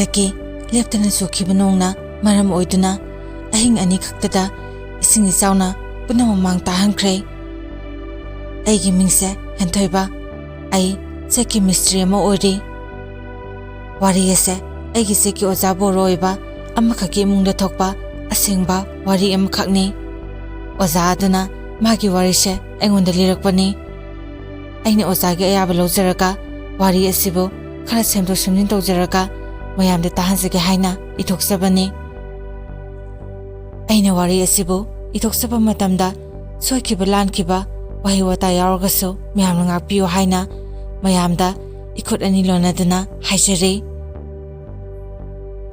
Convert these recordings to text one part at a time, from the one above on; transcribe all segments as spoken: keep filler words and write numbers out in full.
ꯗꯒꯤ ꯂꯦꯞꯇꯅ ꯆꯨꯈꯤꯕ ꯅꯣꯡꯅ ꯃꯔꯝ ꯑꯣꯏꯗꯨꯅ ꯑꯍꯤꯡ ꯑꯅꯤ ꯈꯛꯇꯗ ꯏꯁꯤꯡ ꯏꯆꯥꯎꯅ ꯄꯨꯝꯅꯃꯛ ꯃꯥꯡ ꯇꯥꯍꯟꯈ꯭ꯔꯦ꯫ ꯑꯩꯒꯤ ꯃꯤꯡꯁꯦ ꯍꯦꯟꯊꯣꯏꯕ꯫ ꯑꯩ ꯆꯦꯛꯀꯤ ꯃꯤꯁꯇ꯭ꯔꯤ ꯑꯃ ꯑꯣꯏꯔꯤ꯫ ꯋꯥꯔꯤ ꯑꯁꯦ ꯑꯩꯒꯤ ꯆꯦꯛꯀꯤ ꯑꯣꯖꯥ ꯕꯣꯔꯣ ꯑꯣꯏꯕ ꯑꯃꯈꯛꯀꯤ ꯏꯃꯨꯡꯗ ꯊꯣꯛꯄ ꯑꯁꯦꯡꯕ ꯋꯥꯔꯤ ꯑꯃꯈꯛꯅꯤ꯫ ꯑꯣꯖꯥ ꯑꯗꯨꯅ ꯃꯥꯒꯤ ꯋꯥꯔꯤꯁꯦ ꯑꯩꯉꯣꯟꯗ ꯂꯤꯔꯛꯄꯅꯤ꯫ ꯑꯩꯅ ꯑꯣꯖꯥꯒꯤ ꯑꯌꯥꯕ ꯂꯧꯖꯔꯒ ꯋꯥꯔꯤ ꯑꯁꯤꯕꯨ ꯈꯔ ꯁꯦꯝꯗꯣꯛ ꯁꯦꯝꯖꯤꯟ ꯇꯧꯖꯔꯒ ꯃꯌꯥꯝꯗ ꯇꯥꯍꯟꯖꯒꯦ ꯍꯥꯏꯅ ꯏꯊꯣꯛꯆꯕꯅꯤ꯫ ꯑꯩꯅ ꯋꯥꯔꯤ ꯑꯁꯤꯕꯨ ꯏꯊꯣꯛꯆꯕ ꯃꯇꯝꯗ ꯁꯣꯏꯈꯤꯕ ꯂꯥꯟꯈꯤꯕ ꯋꯥꯍꯩ ꯋꯥꯇꯥ ꯌꯥꯎꯔꯒꯁꯨ ꯃꯌꯥꯝꯅ ꯉꯥꯛꯄꯤꯌꯨ ꯍꯥꯏꯅ ꯃꯌꯥꯝꯗ ꯏꯈꯨꯠ ꯑꯅꯤ ꯂꯣꯟꯅꯗꯨꯅ ꯍꯥꯏꯖꯔꯤ꯫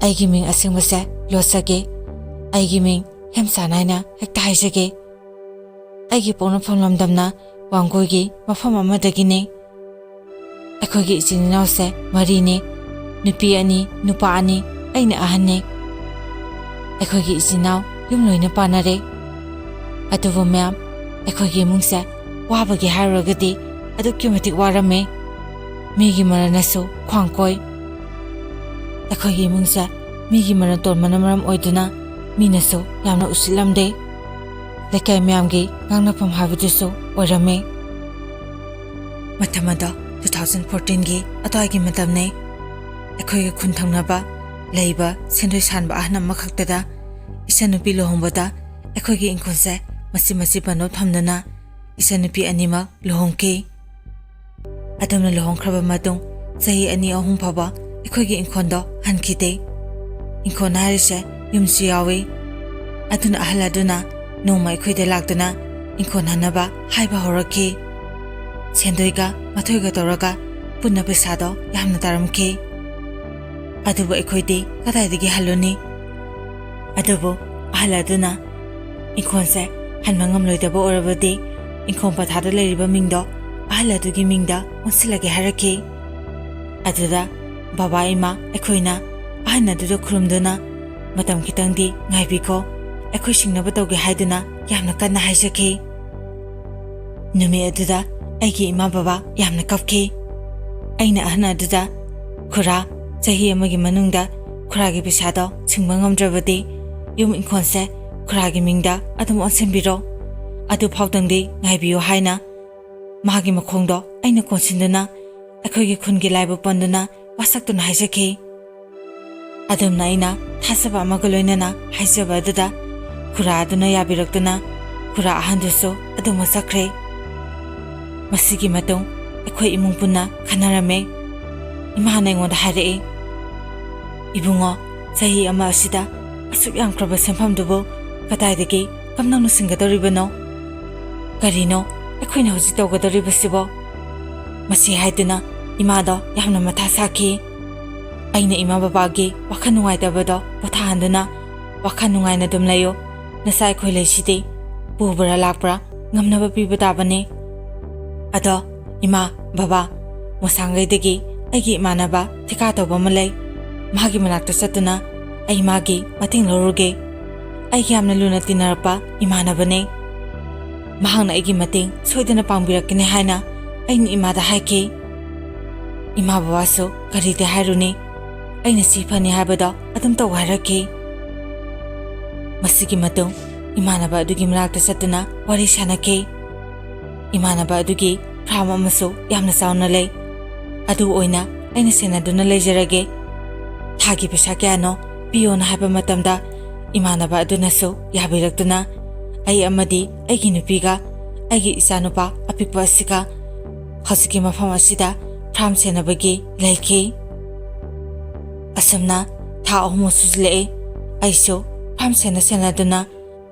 ꯑꯩꯒꯤ ꯃꯤꯡ ꯑꯁꯦꯡꯕꯁꯦ ꯂꯣꯠꯆꯒꯦ꯫ ꯑꯩꯒꯤ ꯃꯤꯡ ꯍꯦꯝꯆꯥꯟ ꯍꯥꯏꯅ ꯍꯦꯛꯇ ꯍꯥꯏꯖꯒꯦ꯫ ꯑꯩꯒꯤ ꯄꯣꯛꯅꯐꯝ ꯂꯝꯗꯝꯅ ꯋꯥꯡꯒꯣꯏꯒꯤ ꯃꯐꯝ ꯑꯃꯗꯒꯤꯅꯤ꯫ ꯑꯩꯈꯣꯏꯒꯤ ꯏꯆꯤꯟ ꯏꯅꯥꯎꯁꯦ ꯃꯔꯤꯅꯤ, ꯅꯨꯄꯤ ꯑꯅꯤ, ꯅꯨꯄꯥ ꯑꯅꯤ, ꯑꯩꯅ ꯑꯍꯟꯅꯤ꯫ ꯑꯩꯈꯣꯏꯒꯤ ꯏꯆꯤꯟ ꯏꯅꯥꯎ ꯌꯨꯝ ꯂꯣꯏꯅ ꯄꯥꯟꯅꯔꯦ꯫ ꯑꯗꯨꯕꯨ ꯃꯦꯝ, ꯑꯩꯈꯣꯏꯒꯤ ꯏꯃꯨꯡꯁꯦ ꯋꯥꯕꯒꯤ ꯍꯥꯏꯔꯨꯔꯒꯗꯤ ꯑꯗꯨꯛꯀꯤ ꯃꯇꯤꯛ ꯋꯥꯔꯝꯃꯤ꯫ ꯃꯤꯒꯤ ꯃꯔꯜꯅꯁꯨ ꯈ꯭ꯋꯥꯡ ꯀꯣꯏ꯫ ꯑꯩꯈꯣꯏꯒꯤ ꯏꯃꯨꯡꯁꯦ ꯃꯤꯒꯤ ꯃꯔꯜ ꯇꯣꯟꯕꯅ ꯃꯔꯝ ꯑꯣꯏꯗꯨꯅ ꯃꯤꯅꯁꯨ ꯌꯥꯝꯅ ꯎꯁꯤꯠꯂꯝꯗꯦ꯫ ꯂꯩꯀꯥꯏ ꯃꯌꯥꯝꯒꯤ ꯉꯥꯡꯅꯐꯝ ꯍꯥꯏꯕꯗꯨꯁꯨ ꯑꯣꯏꯔꯝꯃꯤ꯫ ꯃꯇꯝ ꯑꯗꯣ two thousand fourteen ꯒꯤ ꯑꯗꯨꯋꯥꯏꯒꯤ ꯃꯇꯝꯅꯤ꯫ ꯑꯩꯈꯣꯏꯒꯤ ꯈꯨꯟ ꯊꯪꯅꯕ ꯂꯩꯕ ꯁꯦꯟꯗꯣꯏ ꯁꯥꯟꯕ ꯑꯍꯟ ꯑꯃꯈꯛꯇꯗ ꯏꯆꯟꯅꯨꯄꯤ ꯂꯨꯍꯣꯡꯕꯗ ꯑꯩꯈꯣꯏꯒꯤ ꯏꯪꯈꯣꯜꯁꯦ ꯃꯆꯤ ꯃꯆꯤ ꯄꯟꯗꯣꯞ ꯊꯝꯗꯨꯅ ꯏꯆꯟꯅꯨꯄꯤ ꯑꯅꯤꯃꯛ ꯂꯨꯍꯣꯡꯈꯤ꯫ ꯑꯗꯨꯝꯅ ꯂꯨꯍꯣꯡꯈ꯭ꯔꯕ ꯃꯇꯨꯡ ꯆꯍꯤ ꯑꯅꯤ ꯑꯍꯨꯝ ꯐꯥꯎꯕ ꯑꯩꯈꯣꯏꯒꯤ ꯏꯪꯈꯣꯜꯗꯣ ꯍꯟꯈꯤꯗꯦ꯫ ꯏꯪꯈꯣꯜ ꯍꯥꯏꯔꯤꯁꯦ ꯌꯨꯝꯁꯨ ꯌꯥꯎꯏ꯫ ꯑꯗꯨꯅ ꯑꯍꯜ ꯑꯗꯨꯅ ꯅꯣꯡꯃ ꯑꯩꯈꯣꯏꯗ ꯂꯥꯛꯇꯨꯅ ꯏꯪꯈꯣꯜ ꯍꯟꯅꯕ ꯍꯥꯏꯕ ꯍꯧꯔꯛꯈꯤ꯫ ꯁꯦꯟꯗꯣꯏꯒ ꯃꯊꯣꯏꯒ ꯇꯧꯔꯒ ꯄꯨꯟꯅ ꯄꯩꯁꯥꯗꯣ ꯌꯥꯝꯅ ꯇꯥꯔꯝꯈꯤ꯫ ꯑꯗꯨꯕꯨ ꯑꯩꯈꯣꯏꯗꯤ ꯀꯗꯥꯏꯗꯒꯤ ꯍꯜꯂꯨꯅꯤ? ꯑꯗꯨꯕꯨ ꯑꯍꯜ ꯑꯗꯨꯅ ꯏꯪꯈꯣꯜꯁꯦ ꯍꯟꯕ ꯉꯝꯂꯣꯏꯗꯕ ꯑꯣꯏꯔꯕꯗꯤ ꯏꯪꯈꯣꯜ ꯄꯊꯥꯗ ꯂꯩꯔꯤꯕ ꯃꯤꯡꯗꯣ ꯑꯍꯜ ꯑꯗꯨꯒꯤ ꯃꯤꯡꯗ ꯑꯣꯟꯁꯤꯜꯂꯒꯦ ꯍꯥꯏꯔꯛꯈꯤ꯫ ꯑꯗꯨꯗ ꯕꯕꯥ ꯏꯃꯥ ꯑꯩꯈꯣꯏꯅ ꯑꯍꯟ ꯑꯗꯨꯗ ꯈꯨꯔꯨꯝꯗꯨꯅ, "ꯃꯇꯝ ꯈꯤꯇꯪꯗꯤ ꯉꯥꯏꯕꯤꯈꯣ, ꯑꯩꯈꯣꯏ ꯁꯤꯡꯅꯕ ꯇꯧꯒꯦ" ꯍꯥꯏꯗꯨꯅ ꯌꯥꯝꯅ ꯀꯟꯅ ꯍꯥꯏꯖꯈꯤ꯫ ꯅꯨꯃꯤꯠ ꯑꯗꯨꯗ ꯑꯩꯒꯤ ꯏꯃꯥ ꯕꯕꯥ ꯌꯥꯝꯅ ꯀꯞꯈꯤ꯫ ꯑꯩꯅ ꯑꯍꯟ ꯑꯗꯨꯗ, "ꯈꯨꯔꯥ, ꯆꯍꯤ ꯑꯃꯒꯤ ꯃꯅꯨꯡꯗ ꯈꯨꯔꯥꯒꯤ ꯄꯩꯁꯥꯗꯣ ꯁꯤꯡꯕ ꯉꯝꯗ꯭ꯔꯕꯗꯤ ꯌꯨꯝ ꯏꯪꯈꯣꯜꯁꯦ ꯈꯨꯔꯥꯒꯤ ꯃꯤꯡꯗ ꯑꯗꯨꯝ ꯑꯣꯟꯁꯤꯟꯕꯤꯔꯣ, ꯑꯗꯨ ꯐꯥꯎꯗꯪꯗꯤ ꯉꯥꯏꯕꯤꯌꯨ" ꯍꯥꯏꯅ ꯃꯍꯥꯛꯀꯤ ꯃꯈꯣꯡꯗꯣ ꯑꯩꯅ ꯀꯣꯟꯁꯤꯟꯗꯨꯅ ꯑꯩꯈꯣꯏꯒꯤ ꯈꯨꯟꯒꯤ ꯂꯥꯏꯕꯨ ꯄꯟꯗꯨꯅ ꯋꯥꯁꯛꯇꯨꯅ ꯍꯥꯏꯖꯈꯤ꯫ ꯑꯗꯨꯝꯅ ꯑꯩꯅ ꯊꯥꯖꯕ ꯑꯃꯒ ꯂꯣꯏꯅꯅ ꯍꯥꯏꯖꯕ ꯑꯗꯨꯗ ꯈꯨꯔꯥ ꯑꯗꯨꯅ ꯌꯥꯕꯤꯔꯛꯇꯨꯅ ꯈꯨꯔꯥ ꯑꯍꯟꯗꯨꯁꯨ ꯑꯗꯨꯃꯛ ꯆꯠꯈ꯭ꯔꯦ꯫ ꯃꯁꯤꯒꯤ ꯃꯇꯨꯡ ꯑꯩꯈꯣꯏ ꯏꯃꯨꯡ ꯄꯨꯟꯅ ꯈꯟꯅꯔꯝꯃꯦ꯫ ꯏꯃꯥꯅ ꯑꯩꯉꯣꯟꯗ ꯍꯥꯏꯔꯛꯏ, "ꯏꯕꯨꯡꯉꯣ, ꯆꯍꯤ ꯑꯃ ꯑꯁꯤꯗ ꯑꯁꯨꯛ ꯌꯥꯝꯈ꯭ꯔꯕ ꯁꯦꯟꯐꯝꯗꯨꯕꯨ ꯀꯗꯥꯏꯗꯒꯤ ꯀꯝꯗꯧꯅ ꯁꯤꯡꯒꯗꯧꯔꯤꯕꯅꯣ? ꯀꯔꯤꯅꯣ ꯑꯩꯈꯣꯏꯅ ꯍꯧꯖꯤꯛ ꯇꯧꯒꯗꯧꯔꯤꯕꯁꯤꯕꯣ?" ꯃꯁꯤ ꯍꯥꯏꯗꯨꯅ ꯏꯃꯥꯗꯣ ꯌꯥꯝꯅ ꯃꯊꯥ ꯁꯥꯈꯤ꯫ ꯑꯩꯅ ꯏꯃꯥ ꯕꯕꯥꯒꯤ ꯋꯥꯈꯜ ꯅꯨꯡꯉꯥꯏꯇꯕꯗꯣ ꯄꯣꯊꯥꯍꯟꯗꯨꯅ, "ꯋꯥꯈꯜ ꯅꯨꯡꯉꯥꯏꯅ ꯑꯗꯨꯝ ꯂꯩꯌꯨ, ꯅꯆꯥ ꯑꯩꯈꯣꯏ ꯂꯩꯁꯤꯗꯤ, ꯄꯨꯕ꯭ꯔꯥ ꯂꯥꯛꯄ꯭ꯔꯥ ꯉꯝꯅꯕ ꯄꯤꯕ ꯇꯥꯕꯅꯤ꯫ ꯑꯗꯣ ꯏꯃꯥ, ꯕꯕꯥ, ꯃꯣꯁꯥꯡꯒꯩꯗꯒꯤ ꯑꯩꯒꯤ ꯏꯃꯥꯟꯅꯕ ꯊꯤꯀꯥ ꯇꯧꯕ ꯑꯃ ꯂꯩ, ꯃꯥꯒꯤ ꯃꯅꯥꯛꯇ ꯆꯠꯇꯨꯅ ꯑꯩ ꯃꯥꯒꯤ ꯃꯇꯦꯡ ꯂꯧꯔꯨꯒꯦ꯫ ꯑꯩꯒꯤ ꯌꯥꯝꯅ ꯂꯨꯅ ꯇꯤꯟꯅꯔꯛꯄ ꯏꯃꯥꯟꯅꯕꯅꯦ꯫ ꯃꯍꯥꯛꯅ ꯑꯩꯒꯤ ꯃꯇꯦꯡ ꯁꯣꯏꯗꯅ ꯄꯥꯡꯕꯤꯔꯛꯀꯅꯤ" ꯍꯥꯏꯅ ꯑꯩꯅ ꯏꯃꯥꯗ ꯍꯥꯏꯈꯤ꯫ ꯏꯃꯥ ꯕꯕꯥꯁꯨ ꯀꯔꯤꯗꯤ ꯍꯥꯏꯔꯨꯅꯤ, ꯑꯩꯅ ꯁꯤ ꯐꯅꯤ ꯍꯥꯏꯕꯗꯣ ꯑꯗꯨꯝ ꯇꯧ ꯍꯥꯏꯔꯛꯈꯤ꯫ ꯃꯁꯤꯒꯤ ꯃꯇꯨꯡ ꯏꯃꯥꯟꯅꯕ ꯑꯗꯨꯒꯤ ꯃꯅꯥꯛꯇ ꯆꯠꯇꯨꯅ ꯋꯥꯔꯤ ꯁꯥꯟꯅꯈꯤ꯫ ꯏꯃꯥꯟꯅꯕ ꯑꯗꯨꯒꯤ ꯐꯥꯔꯝ ꯑꯃꯁꯨ ꯌꯥꯝꯅ ꯆꯥꯎꯅ ꯂꯩ, ꯑꯗꯨ ꯑꯣꯏꯅ ꯑꯩꯅ ꯁꯦꯟꯅꯗꯨꯅ ꯂꯩꯖꯔꯒꯦ꯫ ꯊꯥꯒꯤ ꯄꯩꯁꯥ ꯀꯌꯥꯅꯣ ꯄꯤꯌꯣꯅ ꯍꯥꯏꯕ ꯃꯇꯝꯗ ꯏꯃꯥꯟꯅꯕ ꯑꯗꯨꯅꯁꯨ ꯌꯥꯕꯤꯔꯛꯇꯨꯅ ꯑꯩ ꯑꯃꯗꯤ ꯑꯩꯒꯤ ꯅꯨꯄꯤꯒ ꯑꯩꯒꯤ ꯏꯆꯥꯅꯨꯄꯥ ꯑꯄꯤꯛꯄ ꯑꯁꯤꯒ ꯍꯧꯖꯤꯛꯀꯤ ꯃꯐꯝ ꯑꯁꯤꯗ ꯐꯥꯔꯝ ꯁꯦꯟꯅꯕꯒꯤ ꯂꯩꯈꯤ꯫ ꯑꯁꯨꯝꯅ ꯊꯥ ꯑꯍꯨꯝꯃꯨꯛ ꯁꯨꯖꯤꯜꯂꯛꯑꯦ꯫ ꯑꯩꯁꯨ ꯐꯥꯔꯝ ꯁꯦꯟꯅ ꯁꯦꯟꯅꯗꯨꯅ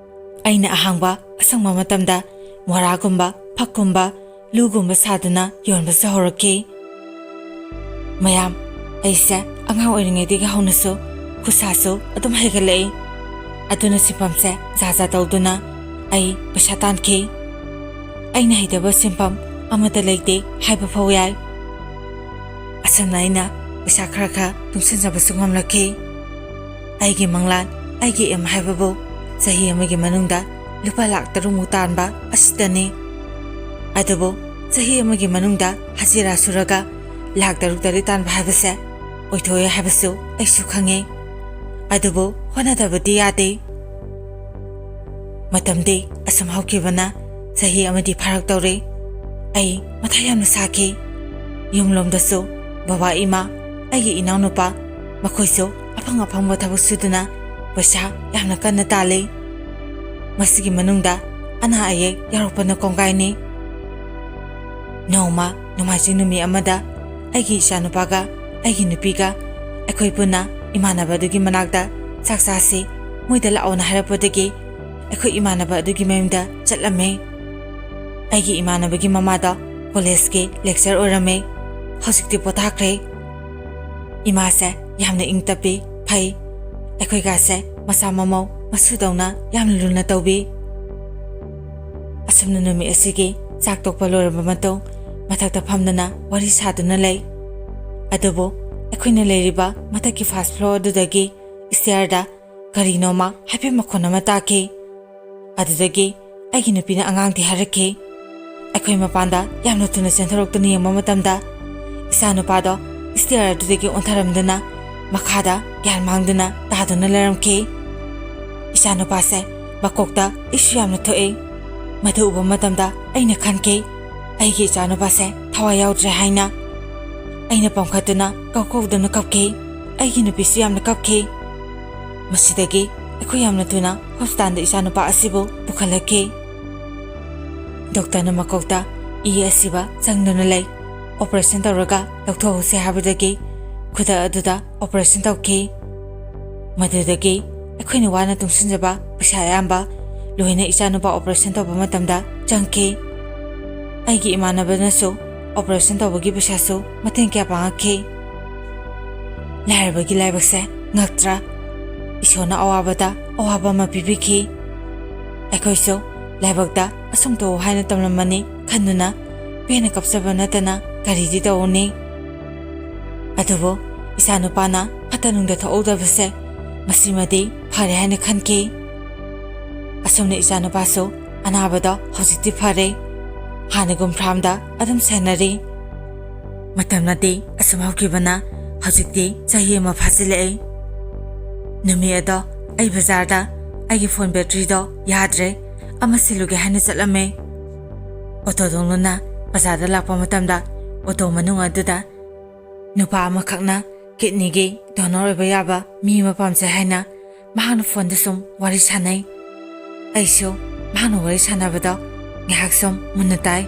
ꯑꯩꯅ ꯑꯍꯥꯡꯕ ꯑꯁꯪꯕ ꯃꯇꯝꯗ ꯃꯣꯔꯥꯒꯨꯝꯕ, ꯐꯛꯀꯨꯝꯕ, ꯂꯨꯒꯨꯝꯕ ꯁꯥꯗꯨꯅ ꯌꯣꯟꯕꯁꯨ ꯍꯧꯔꯛꯈꯤ꯫ ꯃꯌꯥꯝ, ꯑꯩꯁꯦ ꯑꯉꯥꯡ ꯑꯣꯏꯔꯤꯉꯩꯗꯒꯤ ꯍꯧꯅꯁꯨ ꯈꯨꯠꯁꯥꯁꯨ ꯑꯗꯨꯝ ꯍꯩꯒꯠꯂꯛꯏ꯫ ꯑꯗꯨꯅ ꯁꯤꯟꯐꯝꯁꯦ ꯖꯥ ꯖꯥ ꯇꯧꯗꯨꯅ ꯑꯩ ꯄꯩꯁꯥ ꯇꯥꯟꯈꯤ꯫ ꯑꯩꯅ ꯍꯩꯇꯕ ꯁꯤꯟꯐꯝ ꯑꯃꯠꯇ ꯂꯩꯇꯦ ꯍꯥꯏꯕ ꯐꯥꯎ ꯌꯥꯏ꯫ ꯑꯁꯨꯝꯅ ꯑꯩꯅ ꯄꯩꯁꯥ ꯈꯔ ꯈꯔ ꯇꯨꯡꯁꯤꯟꯖꯕꯁꯨ ꯉꯝꯂꯛꯈꯤ꯫ ꯑꯩꯒꯤ ꯃꯪꯂꯥꯟ, ꯑꯩꯒꯤ ꯑꯦꯝ ꯍꯥꯏꯕꯕꯨ ꯆꯍꯤ ꯑꯃꯒꯤ ꯃꯅꯨꯡꯗ ꯂꯨꯄꯥ ꯂꯥꯈ ꯇꯔꯨꯛꯃꯨꯛ ꯇꯥꯟꯕ ꯑꯁꯤꯇꯅꯤ꯫ ꯑꯗꯨꯕꯨ ꯆꯍꯤ ꯑꯃꯒꯤ ꯃꯅꯨꯡꯗ ꯍꯖꯤꯔꯥ ꯁꯨꯔꯒ ꯂꯥꯈ ꯇꯔꯨꯛ ꯇꯔꯦꯠ ꯇꯥꯟꯕ ꯍꯥꯏꯕꯁꯦ ꯑꯣꯏꯊꯣꯛꯑꯦ ꯍꯥꯏꯕꯁꯨ ꯑꯩꯁꯨ ꯈꯪꯉꯦ꯫ ꯑꯗꯨꯕꯨ ꯍꯣꯠꯅꯗꯕꯗꯤ ꯌꯥꯗꯦ꯫ ꯃꯇꯝꯗꯤ ꯑꯁꯨꯝ ꯍꯧꯈꯤꯕꯅ ꯆꯍꯤ ꯑꯃꯗꯤ ꯐꯥꯔꯛꯇꯧꯔꯦ꯫ ꯑꯩ ꯃꯊꯥ ꯌꯥꯝꯅ ꯁꯥꯈꯤ꯫ ꯌꯨꯝꯂꯣꯝꯗꯁꯨ ꯕꯕꯥ, ꯏꯃꯥ, ꯑꯩꯒꯤ ꯏꯅꯥꯎꯅꯨꯄꯥ, ꯃꯈꯣꯏꯁꯨ ꯑꯐꯪ ꯑꯐꯪꯕ ꯊꯕꯛ ꯁꯨꯗꯨꯅ ꯄꯩꯁꯥ ꯌꯥꯝꯅ ꯀꯟꯅ ꯇꯥꯜꯂꯤ꯫ ꯃꯁꯤꯒꯤ ꯃꯅꯨꯡꯗ ꯑꯅꯥ ꯑꯌꯦꯛ ꯌꯥꯎꯔꯛꯄꯅ ꯀꯣꯡꯒꯥꯏꯅꯤ꯫ ꯅꯣꯡꯃ ꯅꯣꯡꯃꯥꯏꯖꯤꯡ ꯅꯨꯃꯤꯠ ꯑꯃꯗ ꯑꯩꯒꯤ ꯏꯆꯥꯅꯨꯄꯥꯒ ꯑꯩꯒꯤ ꯅꯨꯄꯤꯒ ꯑꯩꯈꯣꯏ ꯄꯨꯟꯅ ꯏꯃꯥꯟꯅꯕ ꯑꯗꯨꯒꯤ ꯃꯅꯥꯛꯇ ꯆꯥꯛ ꯆꯥꯁꯤ, ꯃꯣꯏꯗ ꯂꯥꯛꯑꯣꯅ ꯍꯥꯏꯔꯛꯄꯗꯒꯤ ꯑꯩꯈꯣꯏ ꯏꯃꯥꯟꯅꯕ ꯑꯗꯨꯒꯤ ꯃꯌꯨꯝꯗ ꯆꯠꯂꯝꯃꯦ꯫ ꯑꯩꯒꯤ ꯏꯃꯥꯟꯅꯕꯒꯤ ꯃꯃꯥꯗꯣ ꯀꯣꯂꯦꯖꯀꯤ lecturer ꯑꯣꯏꯔꯝꯃꯦ꯫ ꯍꯧꯖꯤꯛꯇꯤ ꯄꯣꯊꯥꯈ꯭ꯔꯦ꯫ ꯏꯃꯥꯁꯦ ꯌꯥꯝꯅ ꯏꯪ ꯇꯞꯄꯤ, ꯐꯩ꯫ ꯑꯩꯈꯣꯏꯒꯁꯦ ꯃꯆꯥ ꯃꯃꯧ ꯃꯁꯨꯗꯧꯅ ꯌꯥꯝꯅ ꯂꯨꯅ ꯇꯧꯕꯤ꯫ ꯑꯁꯨꯝꯅ ꯅꯨꯃꯤꯠ ꯑꯁꯤꯒꯤ ꯆꯥꯛ ꯇꯣꯛꯄ ꯂꯣꯏꯔꯕ ꯃꯇꯨꯡ ꯃꯊꯛꯇ ꯐꯝꯗꯨꯅ ꯋꯥꯔꯤ ꯁꯥꯗꯨꯅ ꯂꯩ꯫ ꯑꯗꯨꯕꯨ ꯑꯩꯈꯣꯏꯅ ꯂꯩꯔꯤꯕ ꯃꯊꯛꯀꯤ first floor ꯑꯗꯨꯗꯒꯤ stairꯗ ꯀꯔꯤꯅꯣꯃ ꯍꯥꯏꯐꯦꯠ ꯃꯈꯣꯟ ꯑꯃ ꯇꯥꯈꯤ꯫ ꯑꯗꯨꯗꯒꯤ ꯑꯩꯒꯤ ꯅꯨꯄꯤꯅ ꯑꯉꯥꯡꯗꯤ ꯍꯥꯏꯔꯛꯈꯤ꯫ ꯑꯩꯈꯣꯏ ꯃꯄꯥꯟꯗ ꯌꯥꯝꯅ ꯊꯨꯅ ꯆꯦꯟꯊꯣꯔꯛꯇꯨꯅ ꯌꯦꯡꯕ ꯃꯇꯝꯗ ꯏꯆꯥꯅꯨꯄꯥꯗꯣ stair ꯑꯗꯨꯗꯒꯤ ꯑꯣꯟꯊꯔꯝꯗꯨꯅ ꯃꯈꯥꯗ ꯒ꯭ꯌꯥꯟ ꯃꯥꯡꯗꯨꯅ ꯇꯥꯗꯨꯅ ꯂꯩꯔꯝꯈꯤ꯫ ꯏꯆꯥꯅꯨꯄꯥꯁꯦ ꯃꯀꯣꯛꯇ ꯏꯁꯨ ꯌꯥꯝꯅ ꯊꯣꯛꯏ꯫ ꯃꯗꯨ ꯎꯕ ꯃꯇꯝꯗ ꯑꯩꯅ ꯈꯟꯈꯤ, "ꯑꯩꯒꯤ ꯏꯆꯥꯅꯨꯄꯥꯁꯦ ꯊꯋꯥꯏ ꯌꯥꯎꯗ꯭ꯔꯦ" ꯍꯥꯏꯅ꯫ ꯑꯩꯅ ꯄꯝꯈꯠꯇꯨꯅ ꯀꯧ ꯀꯧꯗꯨꯅ ꯀꯞꯈꯤ꯫ ꯑꯩꯒꯤ ꯅꯨꯄꯤꯁꯨ ꯌꯥꯝꯅ ꯀꯞꯈꯤ꯫ ꯃꯁꯤꯗꯒꯤ ꯑꯩꯈꯣꯏ ꯌꯥꯝꯅ ꯊꯨꯅ hospitalꯗ ꯏꯆꯥꯅꯨꯄꯥ ꯑꯁꯤꯕꯨ ꯄꯨꯈꯠꯂꯛꯈꯤ꯫ Doctorꯅ ꯃꯀꯣꯛꯇ ꯏ ꯑꯁꯤꯕ ꯆꯪꯗꯨꯅ ꯂꯩ, operation ꯇꯧꯔꯒ ꯂꯧꯊꯣꯛꯍꯧꯁꯦ ꯍꯥꯏꯕꯗꯒꯤ ꯈꯨꯗꯛ ꯑꯗꯨꯗ operation ꯇꯧꯈꯤ꯫ ꯃꯗꯨꯗꯒꯤ ꯑꯩꯈꯣꯏꯅ ꯋꯥꯅ ꯇꯨꯡꯁꯤꯟꯖꯕ ꯄꯩꯁꯥ ꯑꯌꯥꯝꯕ ꯂꯣꯏꯅ ꯏꯆꯥꯅꯨꯄꯥ operation ꯇꯧꯕ ꯃꯇꯝꯗ ꯆꯪꯈꯤ꯫ ꯑꯩꯒꯤ ꯏꯃꯥꯟꯅꯕꯅꯁꯨ operation ꯇꯧꯕꯒꯤ ꯄꯩꯁꯥꯁꯨ ꯃꯇꯦꯡ ꯀꯌꯥ ꯄꯥꯡꯉꯛꯈꯤ꯫ ꯂꯥꯏꯔꯕꯒꯤ ꯂꯥꯏꯕꯛꯁꯦ ꯉꯛꯇ꯭ꯔꯥ? ꯏꯁꯣꯔꯅ ꯑꯋꯥꯕꯗ ꯑꯋꯥꯕ ꯑꯃ ꯄꯤꯕꯤꯈꯤ꯫ ꯑꯩꯈꯣꯏꯁꯨ ꯂꯥꯏꯕꯛꯇ ꯑꯁꯨꯝ ꯇꯧꯑꯣ ꯍꯥꯏꯅ ꯇꯝꯂꯝꯃꯅꯤ ꯈꯟꯗꯨꯅ ꯄꯦꯟꯅ ꯀꯞꯆꯕ ꯅꯠꯇꯅ ꯀꯔꯤꯗꯤ ꯇꯧꯔꯨꯅꯤ? ꯑꯗꯨꯕꯨ ꯏꯆꯥꯅꯨꯄꯥꯅ ꯐꯠꯇ ꯅꯨꯡꯗ ꯊꯣꯛꯍꯧꯗꯕꯁꯦ ꯃꯁꯤꯃꯗꯤ ꯐꯔꯦ ꯍꯥꯏꯅ ꯈꯟꯈꯤ꯫ ꯑꯁꯨꯝꯅ ꯏꯆꯥꯅꯨꯄꯥꯁꯨ ꯑꯅꯥꯕꯗꯣ ꯍꯧꯖꯤꯛꯇꯤ ꯐꯔꯦ꯫ ꯍꯥꯟꯅꯒꯨꯝ farmꯗ ꯑꯗꯨꯝ ꯁꯦꯟꯅꯔꯤ꯫ ꯃꯇꯝꯅꯗꯤ ꯑꯁꯨꯝ ꯍꯧꯈꯤꯕꯅ ꯍꯧꯖꯤꯛꯇꯤ ꯆꯍꯤ ꯑꯃ ꯐꯥꯖꯤꯜꯂꯛꯑꯦ꯫ ꯅꯨꯃꯤꯠ ꯑꯗꯣ ꯑꯩ ꯕꯖꯥꯔꯗ ꯑꯩꯒꯤ ꯐꯣꯟ ꯕꯦꯇ꯭ꯔꯤꯗꯣ ꯌꯥꯗ꯭ꯔꯦ, ꯑꯃ ꯁꯤꯜꯂꯨꯒꯦ ꯍꯥꯏꯅ ꯆꯠꯂꯝꯃꯦ꯫ ꯑꯣꯇꯣ ꯇꯣꯡꯗꯨꯅ ꯕꯖꯥꯔꯗ ꯂꯥꯛꯄ ꯃꯇꯝꯗ, ꯑꯣꯇꯣ ꯃꯅꯨꯡ ꯑꯗꯨꯗ ꯅꯨꯄꯥ ꯑꯃꯈꯛꯅ ꯀꯤꯠꯅꯤꯒꯤ ꯗꯣꯅꯔ ꯑꯣꯏꯕ ꯌꯥꯕ ꯃꯤ ꯑꯃ ꯄꯥꯝꯖꯩ ꯍꯥꯏꯅ ꯃꯍꯥꯛꯅ ꯐꯣꯟꯗ ꯁꯨꯝ ꯋꯥꯔꯤ ꯁꯥꯟꯅꯩ꯫ ꯑꯩꯁꯨ ꯃꯍꯥꯛꯅ ꯋꯥꯔꯤ ꯁꯥꯟꯅꯕꯗꯣ ꯉꯥꯏꯍꯥꯛ ꯁꯨꯝ ꯃꯨꯟꯅ ꯇꯥꯏ꯫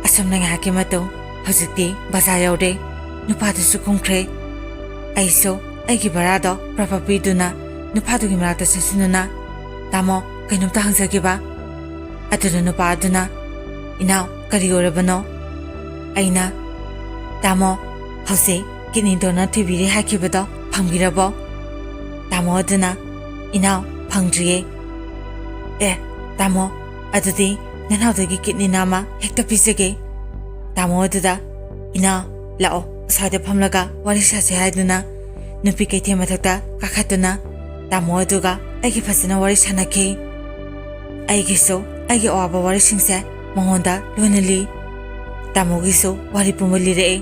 ꯑꯁꯨꯝꯅ ꯉꯥꯏꯍꯥꯛꯀꯤ ꯃꯇꯨꯡ, ꯍꯧꯖꯤꯛꯇꯤ ꯕꯖꯥꯔ ꯌꯧꯔꯦ꯫ ꯅꯨꯄꯥꯗꯨꯁꯨ ꯀꯨꯝꯈ꯭ꯔꯦ꯫ ꯑꯩꯁꯨ ꯑꯩꯒꯤ ꯚꯔꯥꯗꯣ ꯄ꯭ꯔꯞ ꯄ꯭ꯔꯞ ꯄꯤꯗꯨꯅ ꯅꯨꯄꯥꯗꯨꯒꯤ ꯃꯅꯥꯛꯇ ꯆꯪꯁꯤꯟꯗꯨꯅ, "ꯇꯥꯃꯣ, ꯀꯩꯅꯣꯝꯇ ꯍꯪꯖꯒꯦꯕ?" ꯑꯗꯨꯗ ꯅꯨꯄꯥ ꯑꯗꯨꯅ, "ꯏꯅꯥꯎ, ꯀꯔꯤ ꯑꯣꯏꯔꯕꯅꯣ?" ꯑꯩꯅ, "ꯇꯥꯃꯣ, ꯍꯧꯖꯤꯛ ꯀꯤꯠꯅꯤ ꯗꯣꯅꯔ ꯊꯤꯕꯤꯔꯤ ꯍꯥꯏꯈꯤꯕꯗꯣ ꯐꯪꯕꯤꯔꯕꯣ?" ꯇꯥꯃꯣ ꯑꯗꯨꯅ, "ꯏꯅꯥꯎ, ꯐꯪꯗ꯭ꯔꯤꯌꯦ꯫" "ꯑꯦ, ꯇꯥꯃꯣ, ꯑꯗꯨꯗꯤ ꯅꯅꯥꯎꯗꯒꯤ ꯀꯤꯠꯅꯤ ꯅꯥꯝꯃ ꯍꯦꯛꯇ ꯄꯤꯖꯒꯦ꯫" ꯇꯥꯃꯣ ꯑꯗꯨꯗ, "ꯏꯅꯥꯎ, ꯂꯥꯛꯑꯣ, ꯑꯁ꯭ꯋꯥꯏꯗ ꯐꯝꯂꯒ ꯋꯥꯔꯤ ꯁꯥꯁꯦ" ꯍꯥꯏꯗꯨꯅ ꯅꯨꯄꯤ ꯀꯩꯊꯦꯜ ꯃꯊꯛꯇ ꯀꯥꯈꯠꯇꯨꯅ ꯇꯥꯃꯣ ꯑꯗꯨꯒ ꯑꯩꯒꯤ ꯐꯖꯅ ꯋꯥꯔꯤ ꯁꯥꯟꯅꯈꯤ꯫ ꯑꯩꯒꯤꯁꯨ ꯑꯩꯒꯤ ꯑꯋꯥꯕ ꯋꯥꯔꯤꯁꯤꯡꯁꯦ ꯃꯉꯣꯟꯗ ꯂꯣꯏꯅ ꯂꯤ꯫ ꯇꯥꯃꯣꯒꯤꯁꯨ ꯋꯥꯔꯤ ꯄꯨꯝꯕ ꯂꯤꯔꯛꯑꯦ꯫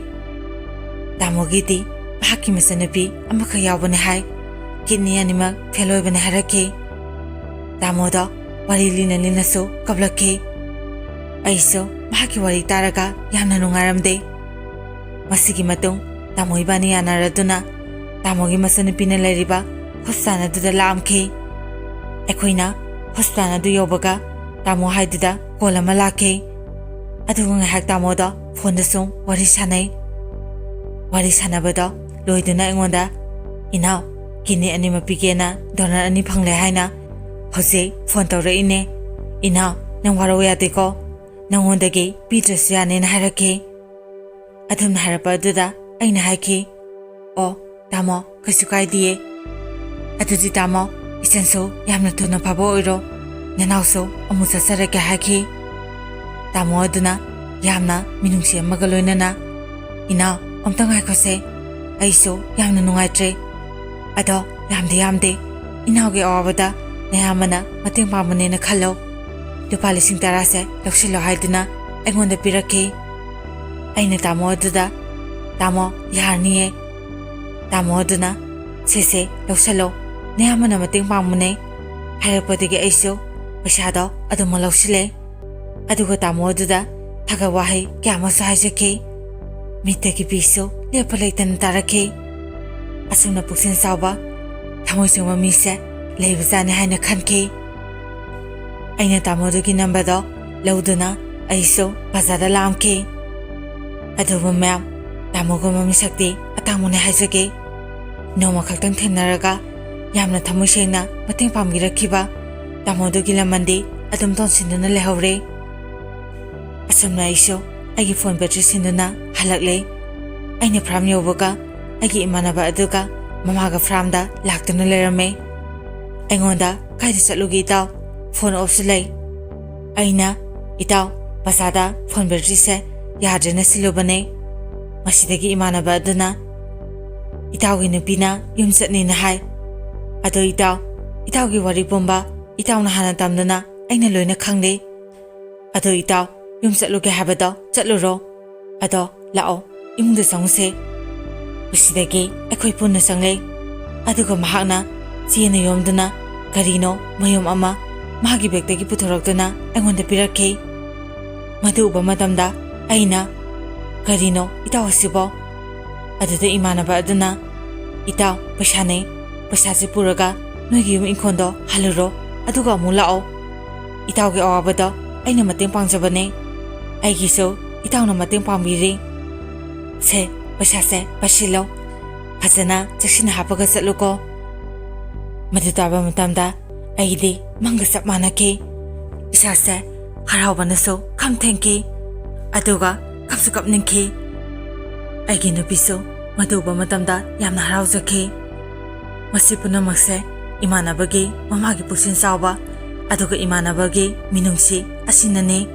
ꯇꯥꯃꯣꯒꯤꯗꯤ ꯃꯍꯥꯛꯀꯤ ꯃꯆꯟꯅꯨꯄꯤ ꯑꯃꯈꯛ ꯌꯥꯎꯕꯅꯦ ꯍꯥꯏ꯫ ꯀꯤꯠꯅꯤ ꯑꯅꯤꯃꯛ ꯐꯦꯜ ꯑꯣꯏꯕꯅꯦ ꯍꯥꯏꯔꯛꯈꯤ꯫ ꯇꯥꯃꯣꯗꯣ ꯋꯥꯔꯤ ꯂꯤꯅ ꯂꯤꯅꯁꯨ ꯀꯞꯂꯛꯈꯤ꯫ ꯑꯩꯁꯨ ꯃꯍꯥꯛꯀꯤ ꯋꯥꯔꯤ ꯇꯥꯔꯒ ꯌꯥꯝꯅ ꯅꯨꯡꯉꯥꯏꯔꯝꯗꯦ꯫ ꯃꯁꯤꯒꯤ ꯃꯇꯨꯡ ꯇꯥꯃꯣ ꯏꯕꯥꯅꯤ ꯌꯥꯅꯔꯗꯨꯅ ꯇꯥꯃꯣꯒꯤ ꯃꯆꯟꯅꯨꯄꯤꯅ ꯂꯩꯔꯤꯕ ꯍꯣꯁꯄꯤꯇꯥꯜ ꯑꯗꯨꯗ ꯂꯥꯛꯑꯝꯈꯤ꯫ ꯑꯩꯈꯣꯏꯅ ꯍꯣꯁꯄꯤꯇꯥꯜ ꯑꯗꯨ ꯌꯧꯕꯒ ꯇꯥꯃꯣ ꯍꯥꯏꯗꯨꯗ ꯀꯣꯜ ꯑꯃ ꯂꯥꯛꯈꯤ꯫ ꯑꯗꯨꯒ ꯉꯥꯏꯍꯥꯛ ꯇꯥꯃꯣꯗꯣ ꯐꯣꯟꯗ ꯁꯨꯝ ꯋꯥꯔꯤ ꯁꯥꯟꯅꯩ꯫ ꯋꯥꯔꯤ ꯁꯥꯟꯅꯕꯗꯣ ꯂꯣꯏꯗꯨꯅ ꯑꯩꯉꯣꯟꯗ, "ꯏꯅꯥꯎ, ꯀꯤꯠꯅꯤ ꯑꯅꯤꯃꯛ ꯄꯤꯒꯦꯅ ꯗꯣꯅꯔ ꯑꯅꯤ ꯐꯪꯂꯦ ꯍꯥꯏꯅ ꯍꯧꯖꯤꯛ ꯐꯣꯟ ꯇꯧꯔꯛꯏꯅꯦ꯫ ꯏꯅꯥꯎ, ꯅꯪ ꯋꯥꯔꯧ ꯌꯥꯗꯦꯀꯣ꯫ ꯅꯪꯉꯣꯟꯗꯒꯤ ꯄꯤꯗ꯭ꯔꯁꯨ ꯌꯥꯅꯦꯅ" ꯍꯥꯏꯔꯛꯈꯤ꯫ ꯑꯗꯨꯝꯅ ꯍꯥꯏꯔꯛꯄ ꯑꯗꯨꯗ ꯑꯩꯅ ꯍꯥꯏꯈꯤ, "ꯑꯣ, ꯇꯥꯃꯣ, ꯀꯩꯁꯨ ꯀꯥꯏꯗꯤꯌꯦ꯫ ꯑꯗꯨꯗꯤ ꯇꯥꯃꯣ, ꯏꯆꯟꯁꯨ ꯌꯥꯝꯅ ꯊꯨꯅ ꯐꯕ ꯑꯣꯏꯔꯣ꯫ ꯅꯅꯥꯎꯁꯨ ꯑꯃꯨꯛ ꯆꯠꯆꯔꯒꯦ" ꯍꯥꯏꯈꯤ꯫ ꯇꯥꯃꯣ ꯑꯗꯨꯅ ꯌꯥꯝꯅ ꯃꯤꯅꯨꯡꯁꯤ ꯑꯃꯒ ꯂꯣꯏꯅꯅ, "ꯏꯅꯥꯎ, ꯑꯝꯇ ꯉꯥꯏꯈꯣꯁꯦ꯫ ꯑꯩꯁꯨ ꯌꯥꯝꯅ ꯅꯨꯡꯉꯥꯏꯇ꯭ꯔꯦ꯫ ꯑꯗꯣ ꯌꯥꯝꯗꯤ ꯌꯥꯝꯗꯦ꯫ ꯏꯅꯥꯎꯒꯤ ꯑꯋꯥꯕꯗ ꯅꯌꯥꯝꯕꯅ ꯃꯇꯦꯡ ꯄꯥꯡꯕꯅꯦꯅ ꯈꯜꯂꯣ꯫ ꯂꯨꯄꯥ ꯂꯤꯁꯤꯡ ꯇꯔꯥꯁꯦ ꯂꯧꯁꯤꯜꯂꯣ" ꯍꯥꯏꯗꯨꯅ ꯑꯩꯉꯣꯟꯗ ꯄꯤꯔꯛꯈꯤ꯫ ꯑꯩꯅ ꯇꯥꯃꯣ ꯑꯗꯨꯗ, "ꯇꯥꯃꯣ, ꯌꯥꯔꯅꯤꯌꯦ"꯫ ꯇꯥꯃꯣ ꯑꯗꯨꯅ, "ꯁꯦ ꯁꯦ, ꯂꯧꯁꯜꯂꯣ, ꯅꯌꯥꯝꯕꯅ ꯃꯇꯦꯡ ꯄꯥꯡꯕꯅꯦ" ꯍꯥꯏꯔꯛꯄꯗꯒꯤ ꯑꯩꯁꯨ ꯄꯩꯁꯥꯗꯣ ꯑꯗꯨꯃꯛ ꯂꯧꯁꯤꯜꯂꯦ꯫ ꯑꯗꯨꯒ ꯇꯥꯃꯣ ꯑꯗꯨꯗ ꯊꯥꯒꯠ ꯋꯥꯍꯩ ꯀꯌꯥ ꯑꯃꯁꯨ ꯍꯥꯏꯖꯈꯤ꯫ ꯃꯤꯠꯇꯒꯤ ꯄꯤꯁꯨ ꯂꯦꯞꯄ ꯂꯩꯇꯅ ꯇꯥꯔꯛꯈꯤ꯫ ꯑꯁꯨꯝꯅ ꯄꯨꯛꯆꯦꯜ ꯆꯥꯎꯕ, ꯊꯃꯣꯏ ꯆꯦꯡꯕ ꯃꯤꯁꯦ ꯂꯩꯕꯖꯥꯠꯅꯤ ꯍꯥꯏꯅ ꯈꯟꯈꯤ꯫ ꯑꯩꯅ ꯇꯥꯃꯣꯗꯨꯒꯤ ꯅꯝꯕꯔꯗꯣ ꯂꯧꯗꯨꯅ ꯑꯩꯁꯨ ꯕꯖꯥꯔꯗ ꯂꯥꯛꯑꯝꯈꯤ꯫ ꯑꯗꯨꯕꯨ ꯃꯦꯝ, ꯇꯥꯃꯣꯒꯨꯝꯕ ꯃꯤꯁꯛꯇꯤ ꯑꯇꯥꯡꯕꯅꯦ ꯍꯥꯏꯖꯒꯦ꯫ ꯅꯣꯡꯃ ꯈꯛꯇꯪ ꯊꯦꯡꯅꯔꯒ ꯌꯥꯝꯅ ꯊꯃꯣꯏ ꯁꯦꯡꯅ ꯃꯇꯦꯡ ꯄꯥꯡꯕꯤꯔꯛꯈꯤꯕ ꯇꯥꯃꯣꯗꯨꯒꯤ ꯂꯃꯟꯗꯤ ꯑꯗꯨꯝ ꯇꯣꯟꯁꯤꯟꯗꯨꯅ ꯂꯩꯍꯧꯔꯦ꯫ ꯑꯁꯨꯝꯅ ꯑꯩꯁꯨ ꯑꯩꯒꯤ ꯐꯣꯟ ꯕꯦꯇ꯭ꯔꯤ ꯁꯤꯟꯗꯨꯅ ꯍꯜꯂꯛꯂꯦ꯫ ꯑꯩꯅ ꯐꯥꯔꯝ ꯌꯧꯕꯒ ꯑꯩꯒꯤ ꯏꯃꯥꯟꯅꯕ ꯑꯗꯨꯒ ꯃꯃꯥꯒ ꯐꯥꯔꯝꯗ ꯂꯥꯛꯇꯨꯅ ꯂꯩꯔꯝꯃꯦ꯫ ꯑꯩꯉꯣꯟꯗ, "ꯀꯥꯏꯗ ꯆꯠꯂꯨꯒꯦ ꯏꯇꯥꯎ? ꯐꯣꯟ ꯑꯣꯐꯁꯨ ꯂꯩ"꯫ ꯑꯩꯅ, "ꯏꯇꯥꯎ, ꯕꯖꯥꯔꯗ ꯐꯣꯟ ꯕꯦꯇ꯭ꯔꯤꯁꯦ ꯌꯥꯗ꯭ꯔꯦꯅ ꯁꯤꯜꯂꯨꯕꯅꯦ꯫ ꯃꯁꯤꯗꯒꯤ ꯏꯃꯥꯟꯅꯕ ꯑꯗꯨꯅ ꯏꯇꯥꯎꯒꯤ ꯅꯨꯄꯤꯅ ꯌꯨꯝ ꯆꯠꯅꯤꯅ ꯍꯥꯏ꯫ ꯑꯗꯣ ꯏꯇꯥꯎ, ꯏꯇꯥꯎꯒꯤ ꯋꯥꯔꯤ ꯄꯨꯝꯕ ꯏꯇꯥꯎꯅ ꯍꯥꯟꯅ ꯇꯝꯗꯨꯅ ꯑꯩꯅ ꯂꯣꯏꯅ ꯈꯪꯂꯦ꯫ ꯑꯗꯣ ꯏꯇꯥꯎ, ꯌꯨꯝ ꯆꯠꯂꯨꯒꯦ ꯍꯥꯏꯕꯗꯣ ꯆꯠꯂꯨꯔꯣ꯫ ꯑꯗꯣ ꯂꯥꯛꯑꯣ, ꯏꯃꯨꯡꯗ ꯆꯪꯉꯨꯁꯦ"꯫ ꯃꯁꯤꯗꯒꯤ ꯑꯩꯈꯣꯏ ꯄꯨꯟꯅ ꯆꯪꯂꯦ꯫ ꯑꯗꯨꯒ ꯃꯍꯥꯛꯅ ꯆꯦꯅ ꯌꯣꯝꯗꯨꯅ ꯀꯔꯤꯅꯣ ꯃꯌꯨꯝ ꯑꯃ ꯃꯥꯒꯤ ꯕꯦꯒꯇꯒꯤ ꯄꯨꯊꯣꯔꯛꯇꯨꯅ ꯑꯩꯉꯣꯟꯗ ꯄꯤꯔꯛꯈꯤ꯫ ꯃꯗꯨ ꯎꯕ ꯃꯇꯝꯗ ꯑꯩꯅ, "ꯀꯔꯤꯅꯣ ꯏꯇꯥꯎ ꯑꯁꯤꯕꯣ?" ꯑꯗꯨꯗ ꯏꯃꯥꯟꯅꯕ ꯑꯗꯨꯅ, "ꯏꯇꯥꯎ, ꯄꯩꯁꯥꯅꯦ꯫ ꯄꯩꯁꯥꯁꯦ ꯄꯨꯔꯒ ꯅꯣꯏꯒꯤ ꯌꯨꯝ ꯏꯪꯈꯣꯜꯗꯣ ꯍꯜꯂꯨꯔꯣ, ꯑꯗꯨꯒ ꯑꯃꯨꯛ ꯂꯥꯛꯑꯣ꯫ ꯏꯇꯥꯎꯒꯤ ꯑꯋꯥꯕꯗꯣ ꯑꯩꯅ ꯃꯇꯦꯡ ꯄꯥꯡꯖꯕꯅꯦ꯫ ꯑꯩꯒꯤꯁꯨ ꯏꯇꯥꯎꯅ ꯃꯇꯦꯡ ꯄꯥꯡꯕꯤꯔꯤ꯫ ꯁꯦ, ꯄꯩꯁꯥꯁꯦ ꯄꯥꯏꯁꯤꯜꯂꯣ꯫ ꯐꯖꯅ ꯆꯦꯛꯁꯤꯟꯅ ꯍꯥꯞꯄꯒ ꯆꯠꯂꯨꯀꯣ"꯫ ꯃꯗꯨ ꯇꯥꯕ ꯃꯇꯝꯗ ꯑꯩꯗꯤ ꯃꯪꯒ ꯆꯞ ꯃꯥꯟꯅꯈꯤ꯫ ꯏꯁꯥꯁꯦ ꯍꯔꯥꯎꯕꯅꯁꯨ ꯈꯝ ꯊꯦꯡꯈꯤ, ꯑꯗꯨꯒ ꯀꯞꯁꯨ ꯀꯞꯅꯤꯡꯈꯤ꯫ ꯑꯩꯒꯤ ꯅꯨꯄꯤꯁꯨ ꯃꯗꯨ ꯎꯕ ꯃꯇꯝꯗ ꯌꯥꯝꯅ ꯍꯔꯥꯎꯖꯈꯤ꯫ ꯃꯁꯤ ꯄꯨꯝꯅꯃꯛꯁꯦ ꯏꯃꯥꯟꯅꯕꯒꯤ ꯃꯃꯥꯒꯤ ꯄꯨꯛꯁꯤꯡ ꯆꯥꯎꯕ, ꯑꯗꯨꯒ ꯏꯃꯥꯟꯅꯕꯒꯤ ꯃꯤꯅꯨꯡꯁꯤ ꯑꯁꯤꯅꯅꯤ꯫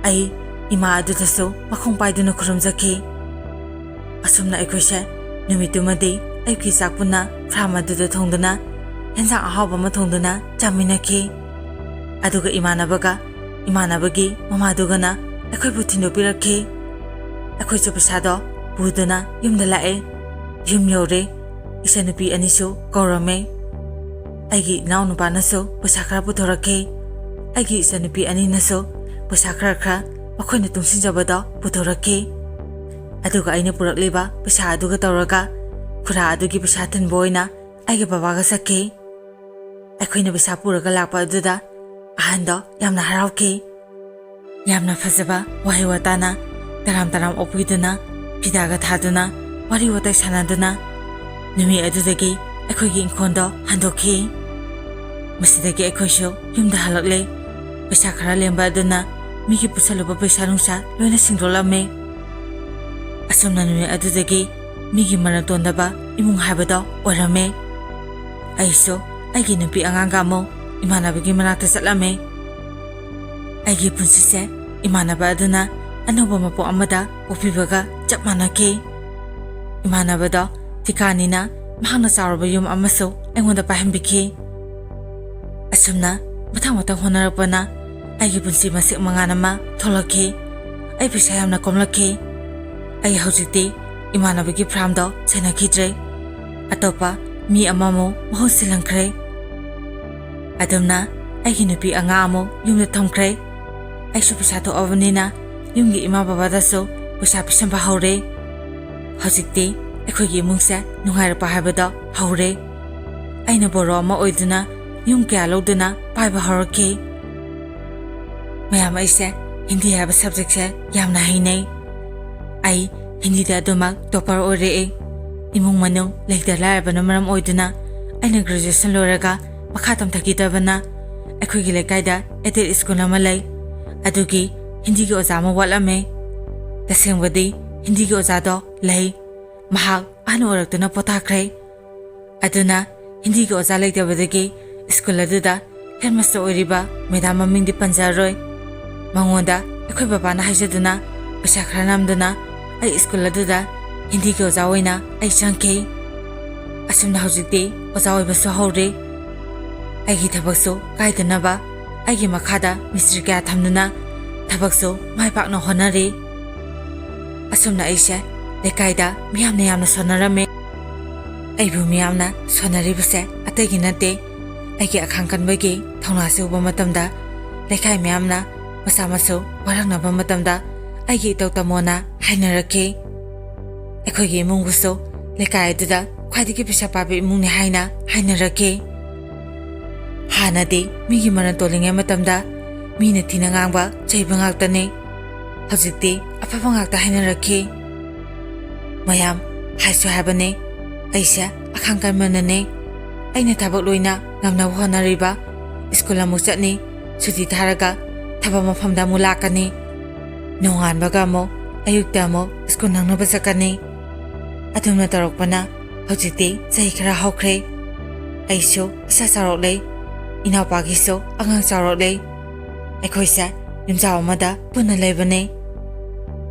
ꯑꯩ ꯏꯃꯥ ꯑꯗꯨꯗꯁꯨ ꯃꯈꯣꯡ ꯄꯥꯏꯗꯨꯅ ꯈꯨꯔꯨꯝꯖꯈꯤ꯫ ꯑꯁꯨꯝꯅ ꯑꯩꯈꯣꯏꯁꯦ ꯅꯨꯃꯤꯠꯇꯨꯃꯗꯤ ꯑꯌꯨꯛꯀꯤ ꯆꯥꯛ ꯄꯨꯟꯅ ꯐꯥꯔꯝ ꯑꯗꯨꯗ ꯊꯣꯡꯗꯨꯅ ꯍꯦꯟꯖꯥꯡ ꯑꯍꯥꯎꯕ ꯑꯃ ꯊꯣꯡꯗꯨꯅ ꯆꯥꯃꯤꯟꯅꯈꯤ꯫ ꯑꯗꯨꯒ ꯏꯃꯥꯟꯅꯕꯒ ꯏꯃꯥꯟꯅꯕꯒꯤ ꯃꯃꯥꯗꯨꯒꯅ ꯑꯩꯈꯣꯏꯕꯨ ꯊꯤꯟꯗꯣꯛꯄꯤꯔꯛꯈꯤ꯫ ꯑꯩꯈꯣꯏꯁꯨ ꯄꯩꯁꯥꯗꯣ ꯄꯨꯗꯨꯅ ꯌꯨꯝꯗ ꯂꯥꯛꯑꯦ꯫ ꯌꯨꯝ ꯌꯧꯔꯦ꯫ ꯏꯆꯟꯅꯨꯄꯤ ꯑꯅꯤꯁꯨ ꯀꯧꯔꯝꯃꯦ꯫ ꯑꯩꯒꯤ ꯏꯅꯥꯎꯅꯨꯄꯥꯅꯁꯨ ꯄꯩꯁꯥ ꯈꯔ ꯄꯨꯊꯣꯔꯛꯈꯤ꯫ ꯑꯩꯒꯤ ꯏꯆꯟꯅꯨꯄꯤ ꯑꯅꯤꯅꯁꯨ ꯄꯩꯁꯥ ꯈꯔ ꯈꯔ ꯃꯈꯣꯏꯅ ꯇꯨꯡꯁꯤꯟꯖꯕꯗꯣ ꯄꯨꯊꯣꯔꯛꯈꯤ꯫ ꯑꯗꯨꯒ ꯑꯩꯅ ꯄꯨꯔꯛꯂꯤꯕ ꯄꯩꯁꯥ ꯑꯗꯨꯒ ꯇꯧꯔꯒ ꯈꯨꯔꯥ ꯑꯗꯨꯒꯤ ꯄꯩꯁꯥ ꯊꯤꯟꯕ ꯑꯣꯏꯅ ꯑꯩꯒꯤ ꯕꯕꯥꯒ ꯆꯠꯈꯤ꯫ ꯑꯩꯈꯣꯏꯅ ꯄꯩꯁꯥ ꯄꯨꯔꯒ ꯂꯥꯛꯄ ꯑꯗꯨꯗ ꯑꯍꯟꯗꯣ ꯌꯥꯝꯅ ꯍꯔꯥꯎꯈꯤ꯫ ꯌꯥꯝꯅ ꯐꯖꯕ ꯋꯥꯍꯩ ꯋꯥꯇꯥꯅ ꯇꯔꯥꯝ ꯇꯔꯥꯝ ꯑꯣꯛꯄꯤꯗꯨꯅ ꯐꯤꯗꯥꯒ ꯊꯥꯗꯨꯅ ꯋꯥꯔꯤ ꯋꯥꯇꯥꯏ ꯁꯥꯟꯅꯗꯨꯅ ꯅꯨꯃꯤꯠ ꯑꯗꯨꯗꯒꯤ ꯑꯩꯈꯣꯏꯒꯤ ꯏꯪꯈꯣꯜꯗꯣ ꯍꯟꯗꯣꯛꯈꯤ꯫ ꯃꯁꯤꯗꯒꯤ ꯑꯩꯈꯣꯏꯁꯨ ꯌꯨꯝꯗ ꯍꯜꯂꯛꯂꯦ꯫ ꯄꯩꯁꯥ ꯈꯔ ꯂꯦꯝꯕ ꯑꯗꯨꯅ ꯃꯤꯒꯤ ꯄꯨꯁꯜꯂꯨꯕ ꯄꯩꯁꯥ ꯅꯨꯡꯁꯥ ꯂꯣꯏꯅ ꯁꯤꯡꯗꯣꯛꯂꯝꯃꯦ꯫ ꯑꯁꯨꯝꯅ ꯅꯨꯃꯤꯠ ꯑꯗꯨꯗꯒꯤ ꯃꯤꯒꯤ ꯃꯔꯜ ꯇꯣꯟꯗꯕ ꯏꯃꯨꯡ ꯍꯥꯏꯕꯗꯣ ꯑꯣꯏꯔꯝꯃꯦ꯫ ꯑꯩꯁꯨ ꯑꯩꯒꯤ ꯅꯨꯄꯤ ꯑꯉꯥꯡꯒ ꯑꯃꯨꯛ ꯏꯃꯥꯟꯅꯕꯒꯤ ꯃꯅꯥꯛꯇ ꯆꯠꯂꯝꯃꯦ꯫ ꯑꯩꯒꯤ ꯄꯨꯟꯁꯤꯁꯦ ꯏꯃꯥꯟꯅꯕ ꯑꯗꯨꯅ ꯑꯅꯧꯕ ꯃꯄꯣꯛ ꯑꯃꯗ ꯄꯣꯛꯄꯤꯕꯒ ꯆꯞ ꯃꯥꯟꯅꯈꯤ꯫ ꯏꯃꯥꯟꯅꯕꯗꯣ ꯊꯤꯀꯥꯅꯤꯅ ꯃꯍꯥꯛꯅ ꯆꯥꯎꯔꯕ ꯌꯨꯝ ꯑꯃꯁꯨ ꯑꯩꯉꯣꯟꯗ ꯄꯥꯏꯍꯟꯕꯤꯈꯤ꯫ ꯑꯁꯨꯝꯅ ꯃꯊꯪ ꯃꯊꯪ ꯍꯣꯠꯅꯔꯛꯄꯅ ꯑꯩꯒꯤ ꯄꯨꯟꯁꯤ ꯃꯁꯦꯛ ꯃꯉꯥꯜ ꯑꯃ ꯊꯣꯛꯂꯛꯈꯤ꯫ ꯑꯩ ꯄꯩꯁꯥ ꯌꯥꯝꯅ ꯀꯣꯝꯂꯛꯈꯤ꯫ ꯑꯩ ꯍꯧꯖꯤꯛꯇꯤ ꯏꯃꯥꯟꯅꯕꯒꯤ ꯐꯥꯔꯝꯗꯣ ꯁꯦꯟꯅꯈꯤꯗ꯭ꯔꯦ꯫ ꯑꯇꯣꯞꯄ ꯃꯤ ꯑꯃꯃꯨꯛ ꯃꯍꯨꯠ ꯁꯤꯜꯍꯟꯈ꯭ꯔꯦ꯫ ꯑꯗꯨꯝꯅ ꯑꯩꯒꯤ ꯅꯨꯄꯤ ꯑꯉꯥꯡ ꯑꯃꯨꯛ ꯌꯨꯝꯗ ꯊꯝꯈ꯭ꯔꯦ꯫ ꯑꯩꯁꯨ ꯄꯩꯁꯥ ꯊꯣꯛꯑꯕꯅꯤꯅ ꯌꯨꯝꯒꯤ ꯏꯃꯥ ꯕꯕꯥꯗꯁꯨ ꯄꯩꯁꯥ ꯄꯤꯁꯟꯕ ꯍꯧꯔꯦ꯫ ꯍꯧꯖꯤꯛꯇꯤ ꯑꯩꯈꯣꯏꯒꯤ ꯏꯃꯨꯡꯁꯦ ꯅꯨꯡꯉꯥꯏꯔꯛꯄ ꯍꯥꯏꯕꯗꯣ ꯍꯧꯔꯦ꯫ ꯑꯩꯅ ꯕꯣꯔꯣ ꯑꯃ ꯑꯣꯏꯗꯨꯅ ꯌꯨꯝ ꯀꯌꯥ ꯂꯧꯗꯨꯅ ꯄꯥꯏꯕ ꯍꯧꯔꯛꯈꯤ꯫ ꯃꯌꯥꯝ, ꯑꯩꯁꯦ ꯍꯤꯟꯗꯤ ꯍꯥꯏꯕ ꯁꯕꯖꯦꯛꯁꯦ ꯌꯥꯝꯅ ꯍꯩꯅꯩ꯫ ꯑꯩ ꯍꯤꯟꯗꯤꯗ ꯑꯗꯨꯃꯛ ꯇꯣꯄꯔ ꯑꯣꯏꯔꯛꯑꯦ꯫ ꯏꯃꯨꯡ ꯃꯅꯨꯡ ꯂꯩꯇ ꯂꯥꯏꯔꯕꯅ ꯃꯔꯝ ꯑꯣꯏꯗꯨꯅ ꯑꯩꯅ ꯒ꯭ꯔꯦꯖꯨꯑꯦꯁꯟ ꯂꯣꯏꯔꯒ ꯃꯈꯥ ꯇꯝꯊꯈꯤꯗꯕꯅ ꯑꯩꯈꯣꯏꯒꯤ ꯂꯩꯀꯥꯏꯗ ꯑꯦꯗꯦꯗ ꯁ꯭ꯀꯨꯜ ꯑꯃ ꯂꯩ꯫ ꯑꯗꯨꯒꯤ ꯍꯤꯟꯗꯤꯒꯤ ꯑꯣꯖꯥ ꯑꯃ ꯋꯥꯠꯂꯝꯃꯦ꯫ ꯇꯁꯦꯡꯕꯗꯤ ꯍꯤꯟꯗꯤꯒꯤ ꯑꯣꯖꯥꯗꯣ ꯂꯩ꯫ ꯃꯍꯥꯛ ꯑꯍꯟ ꯑꯣꯏꯔꯛꯇꯨꯅ ꯄꯣꯊꯥꯈ꯭ꯔꯦ꯫ ꯑꯗꯨꯅ ꯍꯤꯟꯗꯤꯒꯤ ꯑꯣꯖꯥ ꯂꯩꯇꯕꯗꯒꯤ ꯁ꯭ꯀꯨꯜ ꯑꯗꯨꯗ ꯍꯦꯗꯃꯥꯁꯇꯔ ꯑꯣꯏꯔꯤꯕ ꯃꯦꯗꯥꯝ ꯃꯃꯤꯡꯗꯤ ꯄꯟꯖꯔꯔꯣꯏ꯫ ꯃꯉꯣꯟꯗ ꯑꯩꯈꯣꯏ ꯕꯕꯥꯅ ꯍꯥꯏꯖꯗꯨꯅ ꯄꯩꯁꯥ ꯈꯔ ꯅꯝꯗꯨꯅ ꯑꯩ ꯁ꯭ꯀꯨꯜ ꯑꯗꯨꯗ ꯍꯤꯟꯗꯤꯒꯤ ꯑꯣꯖꯥ ꯑꯣꯏꯅ ꯑꯩ ꯆꯪꯈꯤ꯫ ꯑꯁꯨꯝꯅ ꯍꯧꯖꯤꯛꯇꯤ ꯑꯣꯖꯥ ꯑꯣꯏꯕꯁꯨ ꯍꯧꯔꯦ꯫ ꯑꯩꯒꯤ ꯊꯕꯛꯁꯨ ꯀꯥꯏꯗꯅꯕ ꯑꯩꯒꯤ ꯃꯈꯥꯗ ꯃꯤꯁꯇ꯭ꯔꯤ ꯀꯌꯥ ꯊꯝꯗꯨꯅ ꯊꯕꯛꯁꯨ ꯃꯥꯏ ꯄꯥꯛꯅ ꯍꯣꯠꯅꯔꯤ꯫ ꯑꯁꯨꯝꯅ ꯑꯩꯁꯦ ꯂꯩꯀꯥꯏꯗ ꯃꯤꯌꯥꯝꯅ ꯌꯥꯝꯅ ꯁꯣꯟꯅꯔꯝꯃꯦ꯫ ꯑꯩꯕꯨ ꯃꯤꯌꯥꯝꯅ ꯁꯣꯟꯅꯔꯤꯕꯁꯦ ꯑꯇꯩꯒꯤ ꯅꯠꯇꯦ, ꯑꯩꯒꯤ ꯑꯈꯥꯡ ꯀꯟꯕꯒꯤ ꯊꯧꯅꯥꯁꯤ ꯎꯕ ꯃꯇꯝꯗ ꯂꯩꯀꯥꯏ ꯃꯤꯌꯥꯝꯅ ꯃꯆꯥ ꯃꯁꯨ ꯋꯥꯔꯛꯅꯕ ꯃꯇꯝꯗ ꯑꯩꯒꯤ ꯏꯇꯧ ꯇꯝꯃꯣꯅ ꯍꯥꯏꯅꯔꯛꯈꯤ꯫ ꯑꯩꯈꯣꯏꯒꯤ ꯏꯃꯨꯡꯕꯨꯁꯨ ꯂꯩꯀꯥꯏ ꯑꯗꯨꯗ ꯈ꯭ꯋꯥꯏꯗꯒꯤ ꯄꯩꯁꯥ ꯄꯥꯏꯕ ꯏꯃꯨꯡꯅꯤ ꯍꯥꯏꯅ ꯍꯥꯏꯅꯔꯛꯈꯤ꯫ ꯍꯥꯟꯅꯗꯤ ꯃꯤꯒꯤ ꯃꯔꯟ ꯇꯣꯜꯂꯤꯉꯩ ꯃꯇꯝꯗ ꯃꯤꯅ ꯊꯤꯅ ꯉꯥꯡꯕ, ꯆꯩꯕ ꯉꯥꯛꯇꯅꯤ꯫ ꯍꯧꯖꯤꯛꯇꯤ ꯑꯐꯕ ꯉꯥꯛꯇ ꯍꯥꯏꯅꯔꯛꯈꯤ꯫ ꯃꯌꯥꯝ ꯍꯥꯏꯁꯨ ꯍꯥꯏꯕꯅꯤ, ꯑꯩꯁꯦ ꯑꯈꯥꯡ ꯀꯟꯕꯅꯅꯤ꯫ ꯑꯩꯅ ꯊꯕꯛ ꯂꯣꯏꯅ ꯉꯝꯅꯕ ꯍꯣꯠꯅꯔꯤꯕ, ꯁ꯭ꯀꯨꯜ ꯑꯃꯨꯛ ꯆꯠꯅꯤ, ꯁꯨꯇꯤ ꯊꯥꯔꯒ ꯊꯕꯛ ꯃꯐꯝꯗ ꯑꯃꯨꯛ ꯂꯥꯛꯀꯅꯤ꯫ ꯅꯣꯡꯉꯥꯟꯕꯒ ꯑꯃꯨꯛ ꯑꯌꯨꯛꯇ ꯑꯃꯨꯛ ꯁ꯭ꯀꯨꯜ ꯅꯪꯅꯕ ꯆꯠꯀꯅꯤ꯫ ꯑꯗꯨꯝꯅ ꯇꯧꯔꯛꯄꯅ ꯍꯧꯖꯤꯛꯇꯤ ꯆꯍꯤ ꯈꯔ ꯍꯧꯈ꯭ꯔꯦ꯫ ꯑꯩꯁꯨ ꯏꯁꯥ ꯆꯥꯎꯔꯛꯂꯦ, ꯏꯅꯥꯎꯄꯥꯒꯤꯁꯨ ꯑꯉꯥꯡ ꯆꯥꯎꯔꯛꯂꯦ꯫ ꯑꯩꯈꯣꯏꯁꯦ ꯌꯨꯝꯖꯥꯎ ꯑꯃꯗ ꯄꯨꯟꯅ ꯂꯩꯕꯅꯦ꯫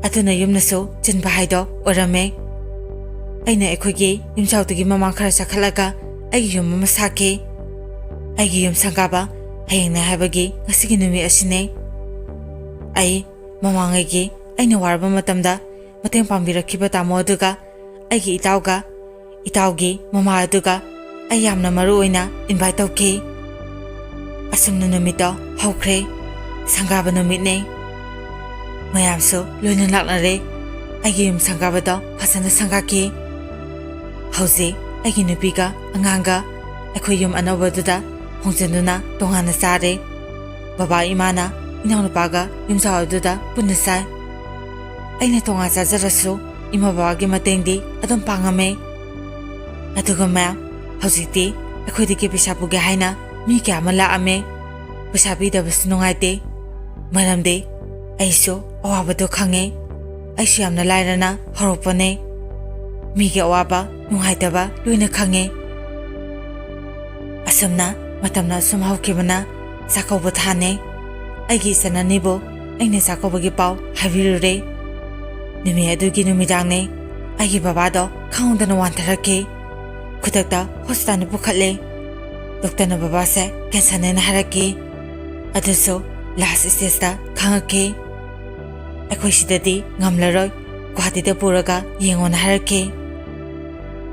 ꯑꯗꯨꯅ ꯌꯨꯝꯅꯁꯨ ꯆꯤꯟꯕ ꯍꯥꯏꯗꯣ ꯑꯣꯏꯔꯝꯃꯦ꯫ ꯑꯩꯅ ꯑꯩꯈꯣꯏꯒꯤ ꯌꯨꯝꯖꯥꯎꯗꯨꯒꯤ ꯃꯃꯥꯡ ꯈꯔ ꯆꯈꯠꯂꯒ ꯑꯩꯒꯤ ꯌꯨꯝ ꯑꯃ ꯁꯥꯈꯤ꯫ ꯑꯩꯒꯤ ꯌꯨꯝ ꯁꯪꯒꯥꯕ ꯍꯌꯦꯡꯅꯦ ꯍꯥꯏꯕꯒꯤ ꯉꯁꯤꯒꯤ ꯅꯨꯃꯤꯠ ꯑꯁꯤꯅꯦ꯫ ꯑꯩ ꯃꯃꯥꯡꯉꯩꯒꯤ ꯑꯩꯅ ꯋꯥꯔꯕ ꯃꯇꯝꯗ ꯃꯇꯦꯡ ꯄꯥꯡꯕꯤꯔꯛꯈꯤꯕ ꯇꯥꯃꯣ ꯑꯗꯨꯒ ꯑꯩꯒꯤ ꯏꯇꯥꯎꯒ, ꯏꯇꯥꯎꯒꯤ ꯃꯃꯥ ꯑꯗꯨꯒ ꯑꯩ ꯌꯥꯝꯅ ꯃꯔꯨ ꯑꯣꯏꯅ ꯏꯟꯚꯥꯏꯠ ꯇꯧꯈꯤ꯫ ꯑꯁꯨꯝꯅ ꯅꯨꯃꯤꯠꯇꯣ ꯍꯧꯈ꯭ꯔꯦ꯫ ꯁꯪꯒꯥꯕ ꯅꯨꯃꯤꯠꯅꯦ꯫ ꯃꯌꯥꯝꯁꯨ ꯂꯣꯏꯅ ꯂꯥꯛꯅꯔꯦ꯫ ꯑꯩꯒꯤ ꯌꯨꯝ ꯁꯪꯒꯥꯕꯗꯣ ꯐꯖꯅ ꯁꯪꯒꯥꯈꯤ꯫ ꯍꯧꯖꯤꯛ ꯑꯩꯒꯤ ꯅꯨꯄꯤꯒ ꯑꯉꯥꯡꯒ ꯑꯩꯈꯣꯏ ꯌꯨꯝ ꯑꯅꯧꯕꯗꯨꯗ ꯍꯣꯡꯖꯤꯟꯗꯨꯅ ꯇꯣꯉꯥꯟꯅ ꯆꯥꯔꯦ꯫ ꯕꯕꯥ ꯏꯃꯥꯅ ꯏꯅꯥꯎꯅꯨꯄꯥꯒ ꯌꯨꯝꯖꯥꯎ ꯑꯗꯨꯗ ꯄꯨꯟꯅ ꯆꯥꯏ꯫ ꯑꯩꯅ ꯇꯣꯉꯥꯟ ꯆꯥꯖꯔꯁꯨ ꯏꯃꯥ ꯕꯕꯥꯒꯤ ꯃꯇꯦꯡꯗꯤ ꯑꯗꯨꯝ ꯄꯥꯡꯉꯝꯃꯦ꯫ ꯑꯗꯨꯒ ꯃꯌꯥꯝ, ꯍꯧꯖꯤꯛꯇꯤ ꯑꯩꯈꯣꯏꯗꯒꯤ ꯄꯩꯁꯥ ꯄꯨꯒꯦ ꯍꯥꯏꯅ ꯃꯤ ꯀꯌꯥ ꯑꯃ ꯂꯥꯛꯑꯝꯃꯦ꯫ ꯄꯩꯁꯥ ꯄꯤꯗꯕꯁꯨ ꯅꯨꯡꯉꯥꯏꯇꯦ, ꯃꯔꯝꯗꯤ ꯑꯩꯁꯨ ꯑꯋꯥꯕꯗꯣ ꯈꯪꯉꯦ꯫ ꯑꯩꯁꯨ ꯌꯥꯝꯅ ꯂꯥꯏꯔꯅ ꯍꯧꯔꯛꯄꯅꯦ꯫ ꯃꯤꯒꯤ ꯑꯋꯥꯕ, ꯅꯨꯡꯉꯥꯏꯇꯕ ꯂꯣꯏꯅ ꯈꯪꯉꯦ꯫ ꯑꯁꯨꯝꯅ ꯃꯇꯝꯅ ꯑꯁꯨꯝ ꯍꯧꯈꯤꯕꯅ ꯆꯥꯛꯀꯧꯕ ꯊꯥꯅꯦ꯫ ꯑꯩꯒꯤ ꯏꯆꯟ ꯑꯅꯤꯕꯨ ꯑꯩꯅ ꯆꯥꯛꯀꯧꯕꯒꯤ ꯄꯥꯎ ꯍꯥꯏꯕꯤꯔꯨꯔꯦ꯫ ꯅꯨꯃꯤꯠ ꯑꯗꯨꯒꯤ ꯅꯨꯃꯤꯗꯥꯡꯅꯦ꯫ ꯑꯩꯒꯤ ꯕꯕꯥꯗꯣ ꯈꯪꯍꯧꯗꯅ ꯋꯥꯟꯊꯔꯛꯈꯤ꯫ ꯈꯨꯗꯛꯇ ꯍꯣꯁꯄꯤꯇꯥꯜꯗ ꯄꯨꯈꯠꯂꯦ꯫ ꯗꯣꯛꯇꯔꯅ ꯕꯕꯥꯁꯦ ꯀꯦꯟꯁꯔꯅꯦꯅ ꯍꯥꯏꯔꯛꯈꯤ꯫ ꯑꯗꯨꯁꯨ ꯂꯥꯁ ꯁ꯭ꯇꯦꯖꯇ ꯈꯪꯉꯛꯈꯤ꯫ ꯑꯩꯈꯣꯏ ꯁꯤꯗꯗꯤ ꯉꯝꯂꯔꯣꯏ, ꯒꯨꯍꯥꯇꯤꯗ ꯄꯨꯔꯒ ꯌꯦꯡꯉꯣꯅ ꯍꯥꯏꯔꯛꯈꯤ꯫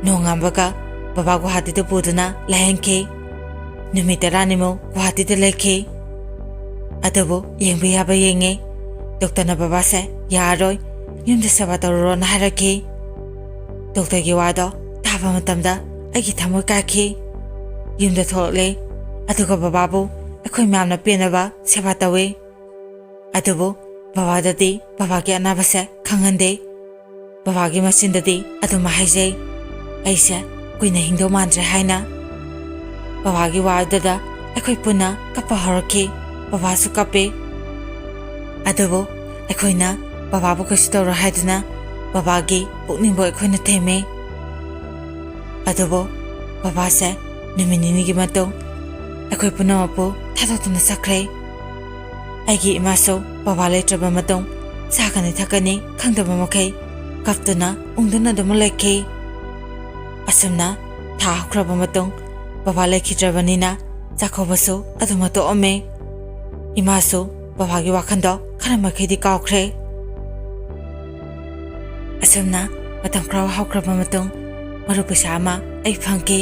ꯅꯣꯡꯉꯥꯟꯕꯒ ꯕꯕꯥ ꯒꯨꯍꯥꯇꯤꯗ ꯄꯨꯗꯨꯅ ꯂꯥꯌꯦꯡꯈꯤ꯫ ꯅꯨꯃꯤꯠ ꯇꯔꯥꯅꯤꯃꯨꯛ ꯒꯨꯍꯥꯇꯤꯗ ꯂꯩꯈꯤ꯫ ꯑꯗꯨꯕꯨ ꯌꯦꯡꯕ ꯌꯥꯕ ꯌꯦꯡꯉꯦ꯫ ꯗꯣꯛꯇꯔꯅ ꯕꯕꯥꯁꯦ ꯌꯥꯔꯔꯣꯏ, ꯌꯨꯝꯗ ꯁꯦꯕꯥ ꯇꯧꯔꯨꯔꯣꯅ ꯍꯥꯏꯔꯛꯈꯤ꯫ ꯗꯣꯛꯇꯔꯒꯤ ꯋꯥꯗꯣ ꯇꯥꯕ ꯃꯇꯝꯗ ꯑꯩꯒꯤ ꯊꯃꯣꯏ ꯀꯥꯏꯈꯤ꯫ ꯌꯨꯝꯗ ꯊꯣꯛꯂꯛꯂꯦ, ꯑꯗꯨꯒ ꯕꯕꯥꯕꯨ ꯑꯩꯈꯣꯏ ꯃꯌꯥꯝꯅ ꯄꯦꯟꯅꯕ ꯁꯦꯕꯥ ꯇꯧꯏ꯫ ꯑꯗꯨꯕꯨ ꯕꯕꯥꯗꯗꯤ ꯕꯕꯥꯒꯤ ꯑꯅꯥꯕꯁꯦ ꯈꯪꯍꯟꯗꯦ꯫ ꯕꯕꯥꯒꯤ ꯃꯆꯤꯟꯗꯗꯤ ꯑꯗꯨꯝ ꯍꯥꯏꯖꯩ, "ꯑꯩꯁꯦ ꯀꯨꯏꯅ ꯍꯤꯡꯗꯧ ꯃꯥꯟꯗ꯭ꯔꯦ" ꯍꯥꯏꯅ꯫ ꯕꯕꯥꯒꯤ ꯋꯥ ꯑꯗꯨꯗ ꯑꯩꯈꯣꯏ ꯄꯨꯟꯅ ꯀꯞꯄ ꯍꯧꯔꯛꯈꯤ꯫ ꯕꯕꯥꯁꯨ ꯀꯞꯄꯤ꯫ ꯑꯗꯨꯕꯨ ꯑꯩꯈꯣꯏꯅ ꯕꯕꯥꯕꯨ ꯀꯩꯁꯨ ꯇꯧꯔꯣꯏ ꯍꯥꯏꯗꯨꯅ ꯕꯕꯥꯒꯤ ꯄꯨꯛꯅꯤꯡꯕꯨ ꯑꯩꯈꯣꯏꯅ ꯊꯦꯝꯃꯤ꯫ ꯑꯗꯨꯕꯨ ꯕꯕꯥꯁꯦ ꯅꯨꯃꯤꯠ ꯅꯤꯅꯤꯒꯤ ꯃꯇꯨꯡ ꯑꯩꯈꯣꯏ ꯄꯨꯝꯅꯃꯛꯄꯨ ꯊꯥꯗꯣꯛꯇꯨꯅ ꯆꯠꯈ꯭ꯔꯦ꯫ ꯑꯩꯒꯤ ꯏꯃꯥꯁꯨ ꯕꯕꯥ ꯂꯩꯇ꯭ꯔꯕ ꯃꯇꯨꯡ ꯆꯥꯒꯅꯤ ꯊꯛꯀꯅꯤ ꯈꯪꯗꯕ ꯃꯈꯩ ꯀꯞꯇꯨꯅ ꯎꯪꯗꯨꯅ ꯑꯗꯨꯃꯛ ꯂꯩꯈꯤ꯫ ꯑꯁꯨꯝꯅ ꯊꯥ ꯍꯧꯈ꯭ꯔꯕ ꯃꯇꯨꯡ ꯕꯕꯥ ꯂꯩꯈꯤꯗ꯭ꯔꯕꯅꯤꯅ ꯆꯥꯛꯀꯧꯕꯁꯨ ꯑꯗꯨꯃꯛ ꯇꯣꯛꯑꯝꯃꯦ꯫ ꯏꯃꯥꯁꯨ ꯕꯕꯥꯒꯤ ꯋꯥꯈꯜꯗꯣ ꯈꯔ ꯃꯈꯩꯗꯤ ꯀꯥꯎꯈ꯭ꯔꯦ꯫ ꯑꯁꯨꯝꯅ ꯃꯇꯝ ꯈꯔ ꯍꯧꯈ꯭ꯔꯕ ꯃꯇꯨꯡ ꯃꯔꯨꯞ ꯄꯩꯁꯥ ꯑꯃ ꯑꯩ ꯐꯪꯈꯤ꯫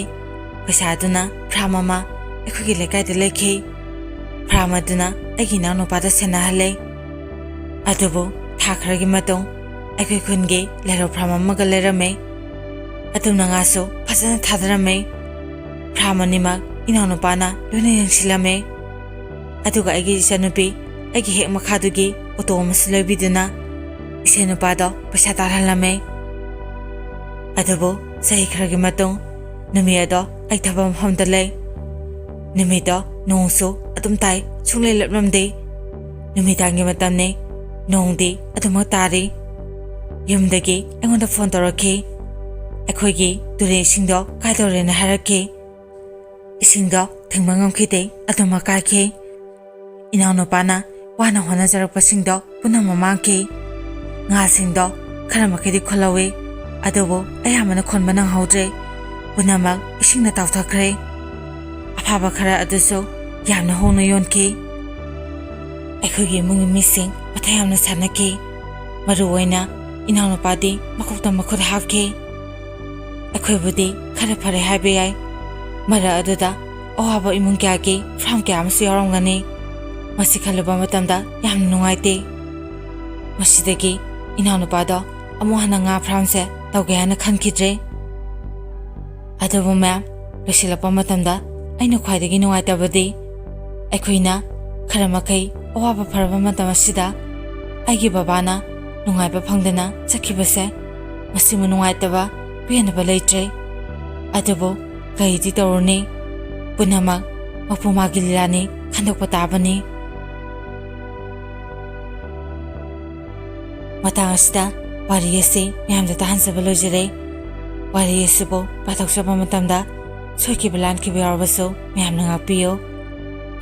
ꯄꯩꯁꯥ ꯑꯗꯨꯅ ꯐ꯭ꯔꯥꯝ ꯑꯃ ꯑꯩꯈꯣꯏꯒꯤ ꯂꯩꯀꯥꯏꯗ ꯂꯩꯈꯤ꯫ ꯐ꯭ꯔꯥꯝ ꯑꯗꯨꯅ ꯑꯩꯒꯤ ꯏꯅꯥꯎꯅꯨꯄꯥꯗ ꯁꯦꯟꯅꯍꯜꯂꯦ꯫ ꯑꯗꯨꯕꯨ ꯊꯥ ꯈꯔꯒꯤ ꯃꯇꯨꯡ ꯑꯩꯈꯣꯏ ꯈꯨꯟꯒꯤ ꯂꯩꯔꯧ ꯐ꯭ꯔꯥꯝ ꯑꯃꯒ ꯂꯩꯔꯝꯃꯦ꯫ ꯑꯗꯨꯝꯅ ꯉꯥꯁꯨ ꯐꯖꯅ ꯊꯥꯗꯔꯝꯃꯦ꯫ ꯐ꯭ꯔꯥꯝ ꯑꯅꯤꯃꯛ ꯏꯅꯥꯎꯅꯨꯄꯥꯅ ꯂꯣꯏꯅ ꯌꯦꯡꯁꯤꯜꯂꯝꯃꯦ꯫ ꯑꯗꯨꯒ ꯑꯩꯒꯤ ꯏꯆꯟꯅꯨꯄꯤ, ꯑꯩꯒꯤ ꯍꯦꯛ ꯃꯈꯥꯗꯨꯒꯤ ꯑꯣꯇꯣ ꯑꯃꯁꯨ ꯂꯩꯕꯤꯗꯨꯅ ꯏꯆꯦ ꯅꯨꯄꯥꯗꯣ ꯄꯩꯁꯥ ꯇꯥꯜꯍꯜꯂꯝꯃꯦ꯫ ꯑꯗꯨꯕꯨ ꯆꯍꯤ ꯈꯔꯒꯤ ꯃꯇꯨꯡ ꯅꯨꯃꯤꯠ ꯑꯗꯣ ꯑꯩ ꯊꯕꯛ ꯃꯐꯝꯗ ꯂꯩ꯫ ꯅꯨꯃꯤꯠꯇꯣ ꯅꯣꯡꯁꯨ ꯑꯗꯨꯝ ꯇꯥꯏ, ꯁꯨꯡꯂꯦꯞ ꯂꯦꯞꯂꯝꯗꯦ꯫ ꯅꯨꯃꯤꯗꯥꯡꯒꯤ ꯃꯇꯝꯅꯤ, ꯅꯣꯡꯗꯤ ꯑꯗꯨꯃꯛ ꯇꯥꯔꯤ꯫ ꯌꯨꯝꯗꯒꯤ ꯑꯩꯉꯣꯟꯗ ꯐꯣꯟ ꯇꯧꯔꯛꯈꯤ꯫ ꯑꯩꯈꯣꯏꯒꯤ ꯇꯨꯔꯦꯜ ꯏꯁꯤꯡꯗꯣ ꯀꯥꯏꯗꯧꯔꯦꯅ ꯍꯥꯏꯔꯛꯈꯤ꯫ ꯏꯁꯤꯡꯗꯣ ꯊꯤꯡꯕ ꯉꯝꯈꯤꯗꯦ, ꯑꯗꯨꯃꯛ ꯀꯥꯏꯈꯤ꯫ ꯏꯅꯥꯎꯅꯨꯄꯥꯅ ꯋꯥꯅ ꯍꯣꯠꯅꯖꯔꯛꯄꯁꯤꯡꯗꯣ ꯄꯨꯝꯅꯃꯛ ꯃꯥꯡꯈꯤ꯫ ꯉꯥꯁꯤꯡꯗꯣ ꯈꯔ ꯃꯈꯩꯗꯤ ꯈꯨꯜꯍꯧꯋꯤ, ꯑꯗꯨꯕꯨ ꯑꯌꯥꯝꯕꯅ ꯈꯨꯟꯕ ꯅꯪꯍꯧꯗ꯭ꯔꯦ꯫ ꯄꯨꯝꯅꯃꯛ ꯏꯁꯤꯡꯅ ꯇꯥꯎꯊꯈ꯭ꯔꯦ꯫ ꯑꯐꯕ ꯈꯔ ꯑꯗꯨꯁꯨ ꯌꯥꯝꯅ ꯍꯣꯡꯅ ꯌꯣꯟꯈꯤ꯫ ꯑꯩꯈꯣꯏꯒꯤ ꯏꯃꯨꯡꯒꯤ ꯃꯤꯁꯤꯡ ꯃꯊꯥ ꯌꯥꯝꯅ ꯁꯥꯟꯅꯈꯤ꯫ ꯃꯔꯨꯑꯣꯏꯅ ꯏꯅꯥꯎꯅꯨꯄꯥꯗꯤ ꯃꯀꯣꯛꯇ ꯃꯈꯨꯠ ꯍꯥꯞꯈꯤ꯫ ꯑꯩꯈꯣꯏꯕꯨꯗꯤ ꯈꯔ ꯐꯔꯦ ꯍꯥꯏꯕ ꯌꯥꯏ꯫ ꯃꯔꯛ ꯑꯗꯨꯗ ꯑꯋꯥꯕ ꯏꯃꯨꯡ ꯀꯌꯥꯒꯤ ꯐꯤꯔꯥꯝ ꯀꯌꯥ ꯑꯃꯁꯨ ꯌꯥꯎꯔꯝꯒꯅꯤ꯫ ꯃꯁꯤ ꯈꯜꯂꯨꯕ ꯃꯇꯝꯗ ꯌꯥꯝꯅ ꯅꯨꯡꯉꯥꯏꯇꯦ꯫ ꯃꯁꯤꯗꯒꯤ ꯏꯅꯥꯎꯅꯨꯄꯥꯗꯣ ꯑꯃꯨꯛ ꯍꯟꯅ ꯉꯥ ꯐꯥꯔꯝꯁꯦ ꯇꯧꯒꯦ ꯍꯥꯏꯅ ꯈꯟꯈꯤꯗ꯭ꯔꯦ꯫ ꯑꯗꯨꯕꯨ ꯃꯦꯝ, ꯂꯣꯏꯁꯤꯜꯂꯛꯄ ꯃꯇꯝꯗ ꯑꯩꯅ ꯈ꯭ꯋꯥꯏꯗꯒꯤ ꯅꯨꯡꯉꯥꯏꯇꯕꯗꯤ ꯑꯩꯈꯣꯏꯅ ꯈꯔ ꯃꯈꯩ ꯑꯋꯥꯕ ꯐꯔꯕ ꯃꯇꯝ ꯑꯁꯤꯗ ꯑꯩꯒꯤ ꯕꯕꯥꯅ ꯅꯨꯡꯉꯥꯏꯕ ꯐꯪꯗꯅ ꯆꯠꯈꯤꯕꯁꯦ, ꯃꯁꯤꯃꯨ ꯅꯨꯡꯉꯥꯏꯇꯕ ꯄꯦꯟꯗꯕ ꯂꯩꯇ꯭ꯔꯦ꯫ ꯑꯗꯨꯕꯨ ꯀꯔꯤꯗꯤ ꯇꯧꯔꯨꯅꯤ, ꯄꯨꯝꯅꯃꯛ ꯃꯄꯨ ꯃꯥꯒꯤ ꯂꯤꯂꯥꯅꯤ, ꯈꯟꯗꯣꯛꯄ ꯇꯥꯕꯅꯤ꯫ ꯃꯇꯥꯡ ꯑꯁꯤꯗ ꯋꯥꯔꯤ ꯑꯁꯤ ꯃꯌꯥꯝꯗ ꯇꯥꯍꯟꯖꯕ ꯂꯣꯏꯖꯔꯦ꯫ ꯋꯥꯔꯤ ꯑꯁꯤꯕꯨ ꯄꯥꯊꯣꯛꯆꯕ ꯃꯇꯝꯗ ꯁꯣꯏꯈꯤꯕ ꯂꯥꯟꯈꯤꯕ ꯌꯥꯎꯔꯕꯁꯨ ꯃꯌꯥꯝꯅ ꯉꯥꯛꯄꯤꯌꯨ꯫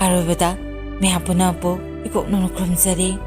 ꯑꯔꯣꯏꯕꯗ ꯃꯌꯥꯝ ꯄꯨꯝꯅꯃꯛꯄꯨ ꯏꯀꯣꯛꯅꯅ ꯈꯨꯔꯨꯝꯖꯔꯤ꯫